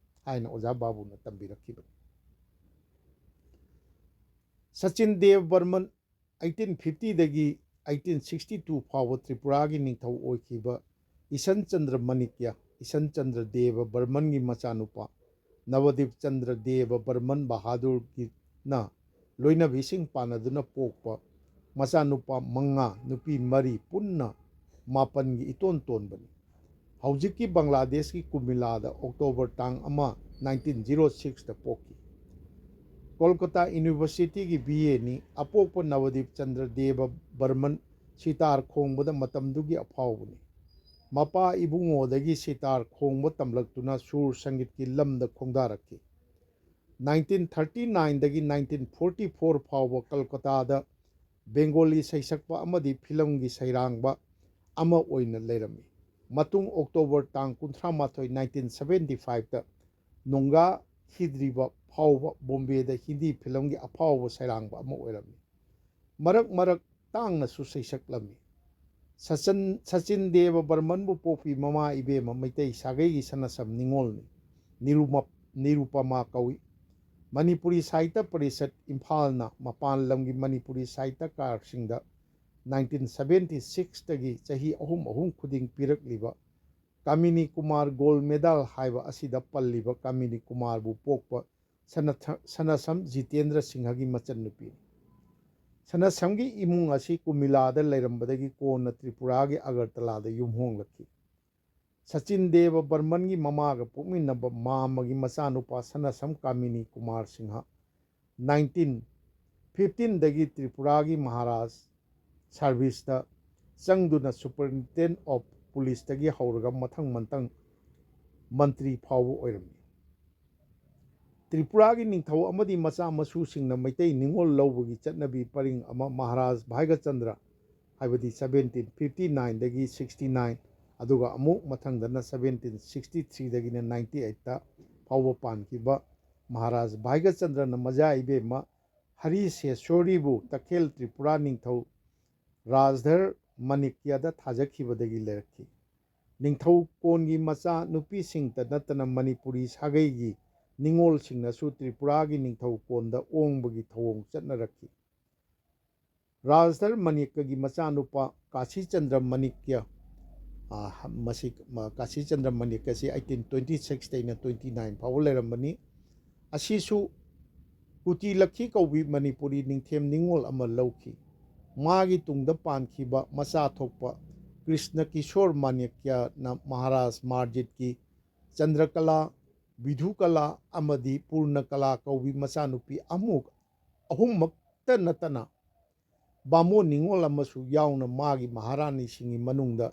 ꯍꯥꯏꯅ ꯑꯣꯖꯥ ꯕꯥꯕꯨꯅ ꯇꯝꯕꯤꯔꯛꯈꯤꯕꯅꯤ꯫ ꯁꯆꯤꯟ ꯗꯦꯕ ꯕꯔꯃꯟ ꯑꯩꯇꯤꯟ ꯐꯤꯐꯇꯤꯗꯒꯤ ꯑꯩꯇꯤꯟ ꯁꯤꯛꯁꯇꯤ ꯇꯨ ꯐꯥꯎꯕ ꯇ꯭ꯔꯤꯄꯨꯔꯥꯒꯤ ꯅꯤꯡꯊꯧ ꯑꯣꯏꯈꯤꯕ ꯏꯁꯟ ꯆꯟꯗ꯭ꯔ ꯃꯅꯤꯛꯌ, ꯏꯁꯟ ꯆꯟꯗ꯭ꯔ ꯗꯦꯕ ꯕꯔꯃꯟꯒꯤ ꯃꯆꯥꯅꯨꯄꯥ ꯅꯕꯗꯤꯞ ꯆꯟꯗ꯭ꯔ ꯗꯦꯕ ꯕꯔꯃꯟ ꯕꯍꯥꯗꯨꯔꯒꯤꯅ ꯂꯣꯏꯅꯕꯤꯁꯤꯡ ꯄꯥꯟꯅꯗꯨꯅ ꯄꯣꯛꯄ ꯃꯆꯥꯅꯨꯄꯥ ꯃꯉꯥ, ꯅꯨꯄꯤ ꯃꯔꯤ ꯄꯨꯟꯅ ꯃꯥꯄꯟꯒꯤ ꯏꯇꯣꯟ ꯇꯣꯟꯕꯅꯤ꯫ ꯍꯧꯖꯤꯛꯀꯤ ꯕꯪꯒ꯭ꯂꯥꯗꯦꯁꯀꯤ ꯀꯨꯃꯤꯂꯥꯗ ꯑꯣꯛꯇꯣꯕꯔ ꯇꯥꯡ ꯑꯃ, ꯅꯥꯏꯟꯇꯤꯟ ꯖꯤꯔꯣ ꯁꯤꯛꯁꯇ ꯄꯣꯛꯈꯤ꯫ ꯀꯣꯜꯀꯇꯥ ꯌꯨꯅꯤꯚꯔꯁꯤꯇꯤꯒꯤ ꯕꯤ ꯑꯦꯅꯤ꯫ ꯑꯄꯣꯛꯄ ꯅꯕꯗꯤꯞ ꯆꯟꯗ꯭ꯔ ꯗꯦꯕ ꯕꯔꯃꯟ ꯁꯤꯇꯥꯔ ꯈꯣꯡꯕꯗ ꯃꯇꯝꯗꯨꯒꯤ ꯑꯐꯥꯎꯕꯅꯤ꯫ ꯃꯄꯥ ꯏꯕꯨꯡꯉꯣꯗꯒꯤ ꯁꯤꯇꯥꯔ ꯈꯣꯡꯕ ꯇꯝꯂꯛꯇꯨꯅ ꯁꯨꯔ ꯁꯪꯒꯤꯠꯀꯤ ꯂꯝꯗ ꯈꯣꯡꯗꯥꯔꯛꯈꯤ꯫ ꯅꯥꯏꯟꯇꯤꯟ ꯊꯥꯔꯇꯤ ꯅꯥꯏꯟꯗꯒꯤ ꯅꯥꯏꯟꯇꯤꯟ ꯐꯣꯔꯇꯤ ꯐꯣꯔ ꯐꯥꯎꯕ ꯀꯜꯀꯇꯥꯗ ꯕꯦꯡꯒꯣꯂꯤ ꯁꯩꯁꯛꯄ ꯑꯃꯗꯤ ꯐꯤꯂꯝꯒꯤ ꯁꯩꯔꯥꯡꯕ ꯑꯃ ꯑꯣꯏꯅ ꯂꯩꯔꯝꯃꯤ꯫ ꯃꯇꯨꯡ ꯑꯣꯛꯇꯣꯕꯔ ꯇꯥꯡ ꯀꯨꯟꯊ꯭ꯔꯥ ꯃꯥꯊꯣꯏ, ꯅꯥꯏꯟꯇꯤꯟ ꯁꯚꯦꯟꯇꯤ ꯐꯥꯏꯚꯇ ꯅꯣꯡꯒꯥ ꯊꯤꯗ꯭ꯔꯤꯕ ꯐꯥꯎꯕ ꯕꯣꯝꯕꯦꯗ ꯍꯤꯟꯗꯤ ꯐꯤꯂꯝꯒꯤ ꯑꯐꯥꯎꯕ ꯁꯩꯔꯥꯡꯕ ꯑꯃ ꯑꯣꯏꯔꯝꯃꯤ꯫ ꯃꯔꯛ ꯃꯔꯛ ꯇꯥꯡꯅꯁꯨ ꯁꯩꯁꯛꯂꯝꯃꯤ꯫ ꯁꯆꯟ-, ꯁꯆꯤꯟ ꯗꯦꯕ ꯕꯔꯃꯟꯕꯨ ꯄꯣꯛꯄꯤ ꯃꯃꯥ ꯏꯕꯦꯝꯃ ꯃꯩꯇꯩ ꯁꯥꯒꯩꯒꯤ ꯁꯅꯥꯁꯝ ꯅꯤꯉꯣꯜꯅꯤ꯫ ꯅꯤꯔꯨꯃ-, ꯅꯤꯔꯨꯄꯃꯥ ꯀꯧꯏ꯫ ꯃꯅꯤꯄꯨꯔꯤ ꯁꯥꯍꯤꯇ꯭ꯌ ꯄꯔꯤꯁꯠ ꯏꯝꯐꯥꯜꯅ ꯃꯄꯥꯟ ꯂꯝꯒꯤ ꯃꯅꯤꯄꯨꯔꯤ ꯁꯥꯍꯤꯇ꯭ꯌꯀꯥꯔꯁꯤꯡꯗ ꯅꯥꯏꯟꯇꯤꯟ ꯁꯚꯦꯟꯇꯤ ꯁꯤꯛꯁꯇꯒꯤ ꯆꯍꯤ ꯑꯍꯨꯝ ꯑꯍꯨꯝ ꯈꯨꯗꯤꯡ ꯄꯤꯔꯛꯂꯤꯕ ꯀꯥꯃꯤꯅꯤ ꯀꯨꯃꯥꯔ ꯒꯣꯜꯗ ꯃꯦꯗꯥꯜ ꯍꯥꯏꯕ ꯑꯁꯤꯗ ꯄꯜꯂꯤꯕ ꯀꯥꯃꯤꯅꯤ ꯀꯨꯃꯥꯔꯕꯨ ꯄꯣꯛꯄ ꯁꯅꯥꯊ-, ꯁꯅꯥꯁꯝ ꯖꯤꯇꯦꯟꯗ꯭ꯔ ꯁꯤꯡꯍꯒꯤ ꯃꯆꯟꯅꯨꯄꯤꯅꯤ꯫ ꯁꯅꯥꯁꯝꯒꯤ ꯏꯃꯨꯡ ꯑꯁꯤ ꯀꯨꯃꯤꯂꯥꯗ ꯂꯩꯔꯝꯕꯗꯒꯤ ꯀꯣꯟꯅ ꯇ꯭ꯔꯤꯄꯨꯔꯥꯒꯤ ꯑꯒꯔꯇꯂꯥꯗ ꯌꯨꯝ ꯍꯣꯡꯂꯛꯈꯤ꯫ ꯁꯆꯤꯟ ꯗꯦꯕ ꯕꯔꯃꯟꯒꯤ ꯃꯃꯥꯒ ꯄꯣꯛꯃꯤꯟꯅꯕ ꯃꯥꯃꯒꯤ ꯃꯆꯥꯅꯨꯄꯥ ꯁꯅꯥꯁꯝ ꯀꯥꯃꯤꯅꯤ ꯀꯨꯃꯥꯔ ꯁꯤꯡꯍ ꯅꯥꯏꯟꯇꯤꯟ ꯐꯤꯐꯇꯤꯟꯗꯒꯤ ꯇ꯭ꯔꯤꯄꯨꯔꯥꯒꯤ ꯃꯍꯥꯔꯥꯖ ꯁꯥꯔꯚꯤꯁꯇ ꯆꯪꯗꯨꯅ ꯁꯨꯄꯔꯤꯟꯇꯦꯟꯗꯦꯟ ꯑꯣꯐ ꯄꯨꯂꯤꯁꯇꯒꯤ ꯍꯧꯔꯒ ꯃꯊꯪ ꯃꯊꯪ ꯃꯟꯇ꯭ꯔꯤ ꯐꯥꯎꯕ ꯑꯣꯏꯔꯝꯃꯤ꯫ ꯇ꯭ꯔꯤꯄꯨꯔꯥꯒꯤ ꯅꯤꯡꯊꯧ ꯑꯃꯗꯤ ꯃꯆꯥ ꯃꯁꯨꯁꯤꯡꯅ ꯃꯩꯇꯩ ꯅꯤꯉꯣꯜ ꯂꯧꯕꯒꯤ ꯆꯠꯅꯕꯤ ꯄꯔꯤꯡ ꯑꯃ ꯃꯍꯥꯔꯥꯖ ꯚꯥꯏꯒꯆꯟꯗ꯭ꯔ, ꯍꯥꯏꯕꯗꯤ ꯁꯚꯦꯟꯇꯤꯟ ꯐꯤꯐꯇꯤ ꯅꯥꯏꯟꯗꯒꯤ ꯁꯤꯛꯁꯇꯤ ꯅꯥꯏꯟ, ꯑꯗꯨꯒ ꯑꯃꯨꯛ ꯃꯊꯪꯗꯅ ꯁꯚꯦꯟꯇꯤꯟ ꯁꯤꯛꯁꯇꯤ ꯊ꯭ꯔꯤꯗꯒꯤꯅ ꯅꯥꯏꯟꯇꯤ ꯑꯩꯠꯇ ꯐꯥꯎꯕ ꯄꯥꯟꯈꯤꯕ ꯃꯍꯥꯔꯥꯖ ꯚꯥꯏꯒꯆꯟꯗ꯭ꯔꯅ ꯃꯖꯥ ꯏꯕꯦꯝꯃ ꯍꯔꯤꯁꯦꯁꯣꯔꯤꯕꯨ ꯇꯈꯦꯜ ꯇ꯭ꯔꯤꯄꯨꯔꯥ ꯅꯤꯡꯊꯧ ꯔꯥꯖꯙꯔ ꯃꯥꯅꯤꯛꯌꯗ ꯊꯥꯖꯈꯤꯕꯗꯒꯤ ꯂꯩꯔꯛꯈꯤ꯫ ꯅꯤꯡꯊꯧ ꯀꯣꯟꯒꯤ ꯃꯆꯥ ꯅꯨꯄꯤꯁꯤꯡꯇ ꯅꯠꯇꯅ ꯃꯅꯤꯄꯨꯔꯤ ꯁꯥꯒꯩꯒꯤ ꯅꯤꯉꯣꯜꯁꯤꯡꯅꯁꯨ ꯇ꯭ꯔꯤꯄꯨꯔꯥꯒꯤ ꯅꯤꯡꯊꯧ ꯀꯣꯟꯗ ꯑꯣꯡꯕꯒꯤ ꯊꯧꯑꯣꯡ ꯆꯠꯅꯔꯛꯈꯤ꯫ ꯔꯥꯖꯙꯔ ꯃꯥꯅꯤꯛꯌꯒꯤ ꯃꯆꯥꯅꯨꯄꯥ ꯀꯥꯁꯤꯆꯟꯗ꯭ꯔ ꯃꯥꯅꯤꯛꯌ, ꯑ, ꯃꯁꯤ, ꯃ-, ꯀꯥꯁꯤꯆꯟꯗ꯭ꯔ ꯃꯥꯅꯤꯛꯌꯁꯤ ꯑꯩꯠꯇꯤꯟ ꯇ꯭ꯋꯦꯟꯇꯤ ꯁꯤꯛꯁꯇꯩꯅ ꯇ꯭ꯋꯦꯟꯇꯤ ꯅꯥꯏꯟ ꯐꯥꯎꯕ ꯂꯩꯔꯝꯕꯅꯤ꯫ ꯑꯁꯤꯁꯨ ꯀꯨꯇꯤ ꯂꯛꯈꯤ ꯀꯧꯕꯤ ꯃꯅꯤꯄꯨꯔꯤ ꯅꯤꯡꯊꯦꯝ ꯅꯤꯉꯣꯜ ꯑꯃ ꯂꯧꯈꯤ꯫ ꯃꯥꯒꯤ ꯇꯨꯡꯗ ꯄꯥꯟꯈꯤꯕ ꯃꯆꯥ ꯊꯣꯛꯄ ꯀ꯭ꯔꯤꯁꯅ ꯀꯤꯁꯣꯔ ꯃꯥꯅꯤꯛꯌꯅ ꯃꯍꯥꯔꯥꯖ ꯃꯥꯔꯖꯤꯠꯀꯤ ꯆꯟꯗ꯭ꯔꯀꯂꯥ, ꯕꯤꯙꯨꯀꯂꯥ ꯑꯃꯗꯤ ꯄꯨꯔꯅꯀꯂꯥ ꯀꯧꯕꯤ ꯃꯆꯥꯅꯨꯄꯤ ꯑꯃꯨꯛ ꯑꯍꯨꯝꯃꯛꯇ ꯅꯠꯇꯅ ꯕꯥꯃꯣꯟ ꯅꯤꯉꯣꯜ ꯑꯃꯁꯨ ꯌꯥꯎꯅ ꯃꯥꯒꯤ ꯃꯍꯥꯔꯥꯅꯤꯁꯤꯡꯒꯤ ꯃꯅꯨꯡꯗ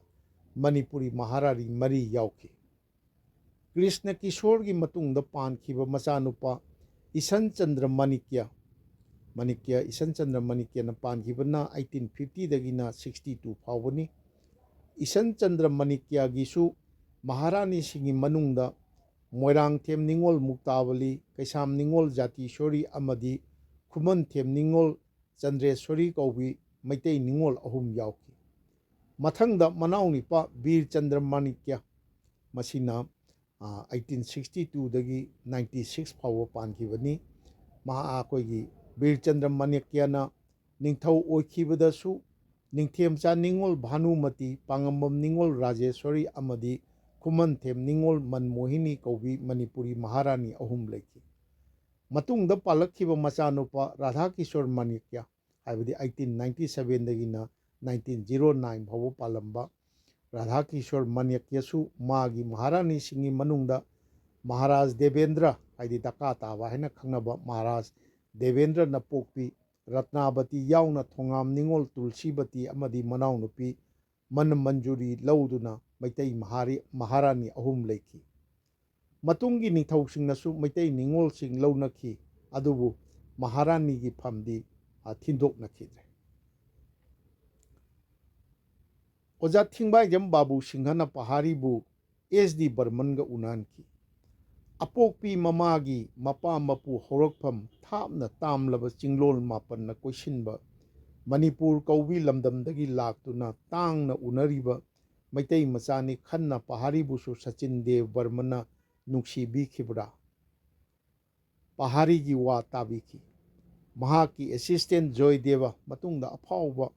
ꯃꯅꯤꯄꯨꯔꯤ ꯃꯍꯥꯔꯥꯅꯤ ꯃꯔꯤ ꯌꯥꯎꯈꯤ꯫ ꯀ꯭ꯔꯤꯁꯅ ꯀꯤꯁꯣꯔꯒꯤ ꯃꯇꯨꯡꯗ ꯄꯥꯟꯈꯤꯕ ꯃꯆꯥꯅꯨꯄꯥ ꯏꯁꯟ Chandra ꯃꯥꯅꯤꯛꯌ, ꯃꯥꯅꯤꯛꯌ, ꯏꯁꯟ Chandra ꯃꯥꯅꯤꯛꯌꯅ ꯄꯥꯟꯈꯤꯕꯅ eighteen fiftyꯗꯒꯤꯅ sixty two ꯐꯥꯎꯕꯅꯤ꯫ ꯏꯁꯟ Chandra ꯃꯥꯅꯤꯛꯌꯒꯤꯁꯨ ꯃꯍꯥꯔꯥꯅꯤꯁꯤꯡꯒꯤ ꯃꯅꯨꯡꯗ ꯃꯣꯏꯔꯥꯡꯊꯦꯝ ꯅꯤꯉꯣꯜ ꯃꯨꯛꯇꯥꯕꯂꯤ, ꯀꯩꯁꯥꯝ ꯅꯤꯉꯣꯜ ꯖꯥꯇꯤꯁꯣꯔꯤ ꯑꯃꯗꯤ ꯈꯨꯃꯟꯊꯦꯝ ꯅꯤꯉꯣꯜ ꯆꯟꯗ꯭ꯔꯦꯁꯣꯔꯤ ꯀꯧꯕꯤ ꯃꯩꯇꯩ ꯅꯤꯉꯣꯜ ꯑꯍꯨꯝ ꯌꯥꯎꯈꯤ꯫ ꯃꯊꯪꯗ ꯃꯅꯥꯎ ꯅꯤꯄꯥ ꯕꯤꯔ ꯆꯟꯗ꯭ꯔ ꯃꯥꯅꯤꯛꯌ, ꯃꯁꯤꯅ, ꯑ, eighteen sixty twoꯗꯒꯤ ninety six ꯐꯥꯎꯕ ꯄꯥꯟꯈꯤꯕꯅꯤ꯫ ꯃꯍꯥꯛ ꯑꯩꯈꯣꯏꯒꯤ ꯕꯤꯔ ꯆꯟꯗ꯭ꯔ ꯃꯥꯅꯤꯛꯌꯅ ꯅꯤꯡꯊꯧ ꯑꯣꯏꯈꯤꯕꯗꯁꯨ ꯅꯤꯡꯊꯦꯝꯆꯥ ꯅꯤꯉꯣꯜ ꯚꯥꯅꯨꯃꯇꯤ, ꯄꯥꯉꯝꯕꯝ ꯅꯤꯉꯣꯜ ꯔꯥꯖꯦꯁꯣꯔꯤ ꯑꯃꯗꯤ ꯈꯨꯃꯟꯊꯦꯝ ꯅꯤꯉꯣꯜ ꯃꯟꯃꯣꯍꯤꯅꯤ ꯀꯧꯕꯤ ꯃꯅꯤꯄꯨꯔꯤ ꯃꯍꯥꯔꯥꯅꯤ ꯑꯍꯨꯝ ꯂꯩꯈꯤ꯫ ꯃꯇꯨꯡꯗ ꯄꯥꯜꯂꯛꯈꯤꯕ ꯃꯆꯥꯅꯨꯄꯥ ꯔꯥꯙꯥꯀꯤꯁꯣꯔ ꯃꯥꯅꯤꯛꯌ, ꯍꯥꯏꯕꯗꯤ eighteen ninety sevenꯗꯒꯤꯅ nineteen zero nine ꯐꯥꯎꯕ ꯄꯥꯜꯂꯝꯕ ꯔꯥꯙꯥꯀꯤꯁꯣꯔ ꯃꯥꯅꯤꯛꯌꯁꯨ ꯃꯥꯒꯤ ꯃꯍꯥꯔꯥꯅꯤꯁꯤꯡꯒꯤ ꯃꯅꯨꯡꯗ ꯃꯍꯥꯔꯥꯖ ꯗꯦꯕꯦꯟꯗ꯭ꯔ, ꯍꯥꯏꯗꯤ ꯗꯀꯥ ꯇꯥꯕ ꯍꯥꯏꯅ ꯈꯪꯅꯕ ꯃꯍꯥꯔꯥꯖ ꯗꯦꯕꯦꯟꯗ꯭ꯔꯅ ꯄꯣꯛꯄꯤ ꯔꯠꯅꯥꯕꯇꯤ ꯌꯥꯎꯅ ꯊꯣꯉꯥꯝ ꯅꯤꯉꯣꯜ ꯇꯨꯜꯁꯤꯕꯇꯤ ꯑꯃꯗꯤ ꯃꯅꯥꯎꯅꯨꯄꯤ ꯃꯅ ꯃꯟꯖꯨꯔꯤ ꯂꯧꯗꯨꯅ ꯃꯩꯇꯩ ꯃꯍꯥꯔꯤ-, ꯃꯍꯥꯔꯥꯅꯤ ꯑꯍꯨꯝ ꯂꯩꯈꯤ꯫ ꯃꯇꯨꯡꯒꯤ ꯅꯤꯡꯊꯧꯁꯤꯡꯅꯁꯨ ꯃꯩꯇꯩ ꯅꯤꯉꯣꯜꯁꯤꯡ ꯂꯧꯅꯈꯤ, ꯑꯗꯨꯕꯨ ꯃꯍꯥꯔꯥꯅꯤꯒꯤ ꯐꯝꯗꯤ, ꯑ, ꯊꯤꯟꯗꯣꯛꯅꯈꯤꯗ꯭ꯔꯦ꯫ ꯑꯣꯖꯥ ꯊꯤꯡꯕꯥꯏꯖꯝ ꯕꯥꯕꯨ ꯁꯤꯡꯍꯅ ꯄꯍꯥꯔꯤꯕꯨ ꯑꯦꯁ ꯗꯤ ꯕꯔꯃꯟꯒ ꯎꯅꯍꯟꯈꯤ꯫ ꯑꯄꯣꯛꯄꯤ ꯃꯃꯥꯒꯤ ꯃꯄꯥ ꯃꯄꯨ ꯍꯧꯔꯛꯐꯝ ꯊꯥꯞꯅ ꯇꯥꯝꯂꯕ ꯆꯤꯡꯂꯣꯜ ꯃꯥꯄꯟꯅ ꯀꯣꯏꯁꯤꯟꯕ ꯃꯅꯤꯄꯨꯔ ꯀꯧꯕꯤ ꯂꯝꯗꯝꯗꯒꯤ ꯂꯥꯛꯇꯨꯅ ꯇꯥꯡꯅ ꯎꯅꯔꯤꯕ ꯃꯩꯇꯩ ꯃꯆꯥꯅꯤ ꯈꯟꯅ ꯄꯍꯥꯔꯤꯕꯨꯁꯨ ꯁꯆꯤꯟ ꯗꯦꯕ ꯕꯔꯃꯟꯅ ꯅꯨꯡꯁꯤꯕꯤꯈꯤꯕ꯭ꯔꯥ? ꯄꯍꯥꯔꯤꯒꯤ ꯋꯥ ꯇꯥꯕꯤꯈꯤ꯫ ꯃꯍꯥꯛꯀꯤ assistant ꯖꯣꯏꯗꯦꯕ, ꯃꯇꯨꯡꯗ ꯑꯐꯥꯎꯕ,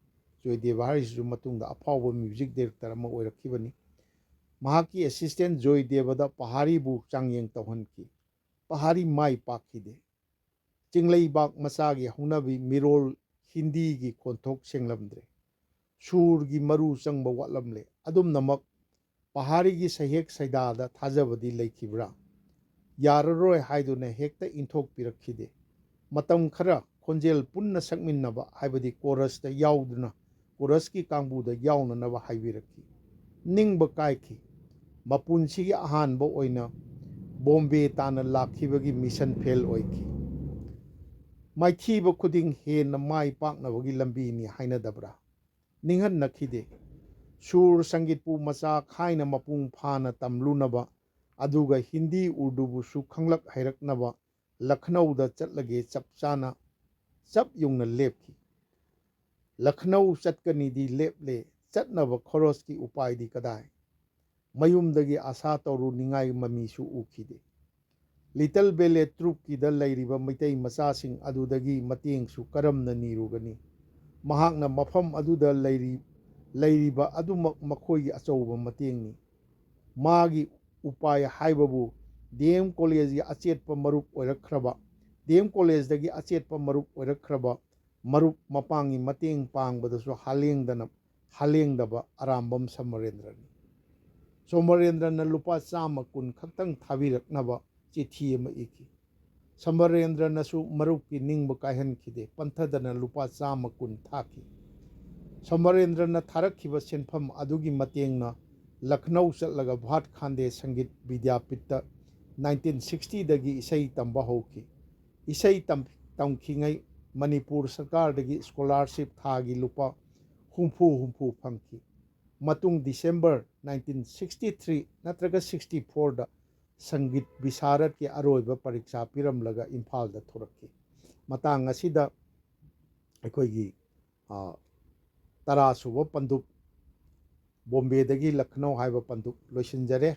ꯖꯣꯏꯗꯦꯕ ꯍꯥꯏꯔꯤꯁꯤꯁꯨ ꯃꯇꯨꯡꯗ ꯑꯐꯥꯎꯕ music director ꯑꯃ ꯑꯣꯏꯔꯛꯈꯤꯕꯅꯤ꯫ ꯃꯍꯥꯛꯀꯤ assistant ꯖꯣꯏꯗꯦꯕꯗ ꯄꯍꯥꯔꯤꯕꯨ ꯆꯥꯡꯌꯦꯡ ꯇꯧꯍꯟꯈꯤ꯫ ꯄꯍꯥꯔꯤ ꯃꯥꯏ ꯄꯥꯛꯈꯤꯗꯦ꯫ ꯆꯤꯡꯂꯩꯕꯥꯛ ꯃꯆꯥꯒꯤ ꯍꯧꯅꯕꯤ ꯃꯤꯔꯣꯜ ꯍꯤꯟꯗꯤꯒꯤ ꯈꯣꯟꯊꯣꯛ ꯁꯦꯡꯂꯝꯗ꯭ꯔꯦ꯫ ꯁꯨꯔꯒꯤ ꯃꯔꯨ ꯆꯪꯕ ꯋꯥꯠꯂꯝꯂꯦ꯫ ꯑꯗꯨꯝꯅꯃꯛ ꯄꯍꯥꯔꯤꯒꯤ ꯁꯩꯍꯦꯛ ꯁꯩꯗꯥꯗ ꯊꯥꯖꯕꯗꯤ ꯂꯩꯈꯤꯕ꯭ꯔꯥ? ꯌꯥꯔꯔꯣꯏ ꯍꯥꯏꯗꯨꯅ ꯍꯦꯛꯇ ꯏꯟꯊꯣꯛꯄꯤꯔꯛꯈꯤꯗꯦ꯫ ꯃꯇꯝ ꯈꯔ ꯈꯣꯟꯖꯦꯜ ꯄꯨꯟꯅ ꯁꯛꯃꯤꯟꯅꯕ, ꯍꯥꯏꯕꯗꯤ ꯀꯣꯔꯁꯇ ꯌꯥꯎꯗꯨꯅ, ꯀꯣꯔꯁꯀꯤ ꯀꯥꯡꯕꯨꯗ ꯌꯥꯎꯅꯅꯕ ꯍꯥꯏꯕꯤꯔꯛꯈꯤ꯫ ꯅꯤꯡꯕ ꯀꯥꯏꯈꯤ꯫ ꯃꯄꯨꯟꯁꯤꯒꯤ ꯑꯍꯥꯟꯕ ꯑꯣꯏꯅ ꯕꯣꯝꯕꯦ ꯇꯥꯟꯅ ꯂꯥꯛꯈꯤꯕꯒꯤ ꯃꯤꯁꯟ ꯐꯦꯜ ꯑꯣꯏꯈꯤ꯫ ꯃꯥꯏꯊꯤꯕ ꯈꯨꯗꯤꯡ ꯍꯦꯟꯅ ꯃꯥꯏ ꯄꯥꯛꯅꯕꯒꯤ ꯂꯝꯕꯤꯅꯤ ꯍꯥꯏꯅꯗꯕ꯭ꯔꯥ? ꯅꯤꯡꯍꯟꯅꯈꯤꯗꯦ꯫ ꯁꯨꯔ ꯁꯪꯒꯤꯠꯄꯨ ꯃꯆꯥ ꯈꯥꯏꯅ ꯃꯄꯨꯡ ꯐꯥꯅ ꯇꯝꯂꯨꯅꯕ, ꯑꯗꯨꯒ ꯍꯤꯟꯗꯤ ꯎꯔꯗꯨꯕꯨꯁꯨ ꯈꯪꯂꯛ ꯍꯩꯔꯛꯅꯕ ꯂꯈꯅꯧꯗ ꯆꯠꯂꯒꯦ ꯆꯞ ꯆꯥꯅ, ꯆꯞ ꯌꯨꯡꯅ ꯂꯦꯞꯈꯤ꯫ ꯂꯈꯅꯧ ꯆꯠꯀꯅꯤꯗꯤ ꯂꯦꯞꯂꯦ, ꯆꯠꯅꯕ ꯈꯣꯔꯁꯀꯤ ꯎꯄꯥꯏꯗꯤ ꯀꯗꯥꯏ? ꯃꯌꯨꯝꯗꯒꯤ ꯑꯥꯁꯥ ꯇꯧꯔꯨꯅꯤꯡꯉꯥꯏ ꯃꯃꯤꯁꯨ ꯎꯈꯤꯗꯦ꯫ ꯂꯤꯇꯜ ꯕꯦꯂꯦ ꯇ꯭ꯔꯨꯞꯀꯤꯗ ꯂꯩꯔꯤꯕ ꯃꯩꯇꯩ ꯃꯆꯥꯁꯤꯡ ꯑꯗꯨꯗꯒꯤ ꯃꯇꯦꯡꯁꯨ ꯀꯔꯝꯅ ꯅꯤꯔꯨꯒꯅꯤ? ꯃꯍꯥꯛꯅ ꯃꯐꯝ ꯑꯗꯨꯗ ꯂꯩꯔꯤ-, ꯂꯩꯔꯤꯕ ꯑꯗꯨꯃꯛ ꯃꯈꯣꯏꯒꯤ ꯑꯆꯧꯕ ꯃꯇꯦꯡꯅꯤ꯫ ꯃꯥꯒꯤ ꯎꯄꯥꯏ ꯍꯥꯏꯕꯕꯨ ꯗꯤ ꯑꯦꯝ ꯀꯣꯂꯦꯖꯒꯤ ꯑꯆꯦꯠꯄ ꯃꯔꯨꯞ ꯑꯣꯏꯔꯛꯈ꯭ꯔꯕ, ꯗꯤ ꯑꯦꯝ ꯀꯣꯂꯦꯖꯇꯒꯤ ꯑꯆꯦꯠꯄ ꯃꯔꯨꯞ ꯑꯣꯏꯔꯛꯈ꯭ꯔꯕ ꯃꯔꯨꯞ ꯃꯄꯥꯡꯒꯤ ꯃꯇꯦꯡ ꯄꯥꯡꯕꯗꯁꯨ ꯍꯥꯂꯦꯡꯗꯅ, ꯍꯥꯂꯦꯡꯗꯕ ꯑꯔꯥꯝꯕꯝ ꯁꯃꯔꯦꯟꯗ꯭ꯔꯅꯤ꯫ ꯁꯣꯃꯔꯦꯟꯗ꯭ꯔꯅ ꯂꯨꯄꯥ ꯆꯥꯝꯃ ꯀꯨꯟ ꯈꯛꯇꯪ ꯊꯥꯕꯤꯔꯛꯅꯕ ꯆꯤꯊꯤ ꯑꯃ ꯏꯈꯤ꯫ ꯁꯃꯔꯦꯟꯗ꯭ꯔꯅꯁꯨ ꯃꯔꯨꯞꯀꯤ ꯅꯤꯡꯕ ꯀꯥꯏꯍꯟꯈꯤꯗꯦ, ꯄꯟꯊꯗꯅ ꯂꯨꯄꯥ ꯆꯥꯝꯃ ꯀꯨꯟ ꯊꯥꯈꯤ꯫ ꯁꯃꯔꯦꯟꯗ꯭ꯔꯅ ꯊꯥꯔꯛꯈꯤꯕ ꯁꯦꯟꯐꯝ ꯑꯗꯨꯒꯤ ꯃꯇꯦꯡꯅ ꯂꯈꯅꯧ ꯆꯠꯂꯒ ꯚꯥꯠ ꯈꯥꯟꯗꯦ ꯁꯪꯒꯤꯠ ꯕꯤꯗ꯭ꯌꯥꯄꯤꯠꯇ ꯅꯥꯏꯟꯇꯤꯟ ꯁꯤꯛꯁꯇꯤꯗꯒꯤ ꯏꯁꯩ ꯇꯝꯕ ꯍꯧꯈꯤ꯫ ꯏꯁꯩ ꯇꯝ-, ꯇꯝꯈꯤꯉꯩ ꯃꯅꯤꯄꯨꯔ ꯁꯔꯀꯥꯔꯗꯒꯤ ꯁ꯭ꯀꯣꯂꯥꯔꯁꯤꯞ ꯊꯥꯒꯤ ꯂꯨꯄꯥ ꯍꯨꯝꯐꯨ ꯍꯨꯝꯐꯨ ꯐꯪꯈꯤ꯫ ꯃꯇꯨꯡ ꯗꯤꯁꯦꯝꯕꯔ ꯅꯥꯏꯟꯇꯤꯟ ꯁꯤꯛꯁꯇꯤ ꯊ꯭ꯔꯤ ꯅꯠꯇ꯭ꯔꯒ ꯁꯤꯛꯁꯇꯤ ꯐꯣꯔꯗ ꯁꯪꯒꯤꯠ ꯕꯤꯁꯥꯔꯠꯀꯤ ꯑꯔꯣꯏꯕ ꯄꯔꯤꯈꯥ ꯄꯤꯔꯝꯂꯒ ꯏꯝꯐꯥꯜꯗ ꯊꯣꯔꯛꯈꯤ꯫ ꯃꯇꯥꯡ ꯑꯁꯤꯗ ꯑꯩꯈꯣꯏꯒꯤ, ꯑ, ꯇꯔꯥ ꯁꯨꯕ ꯄꯟꯗꯨꯞ, ꯕꯣꯝꯕꯦꯗꯒꯤ ꯂꯈꯅꯧ ꯍꯥꯏꯕ ꯄꯟꯗꯨꯞ ꯂꯣꯏꯁꯤꯟꯖꯔꯦ꯫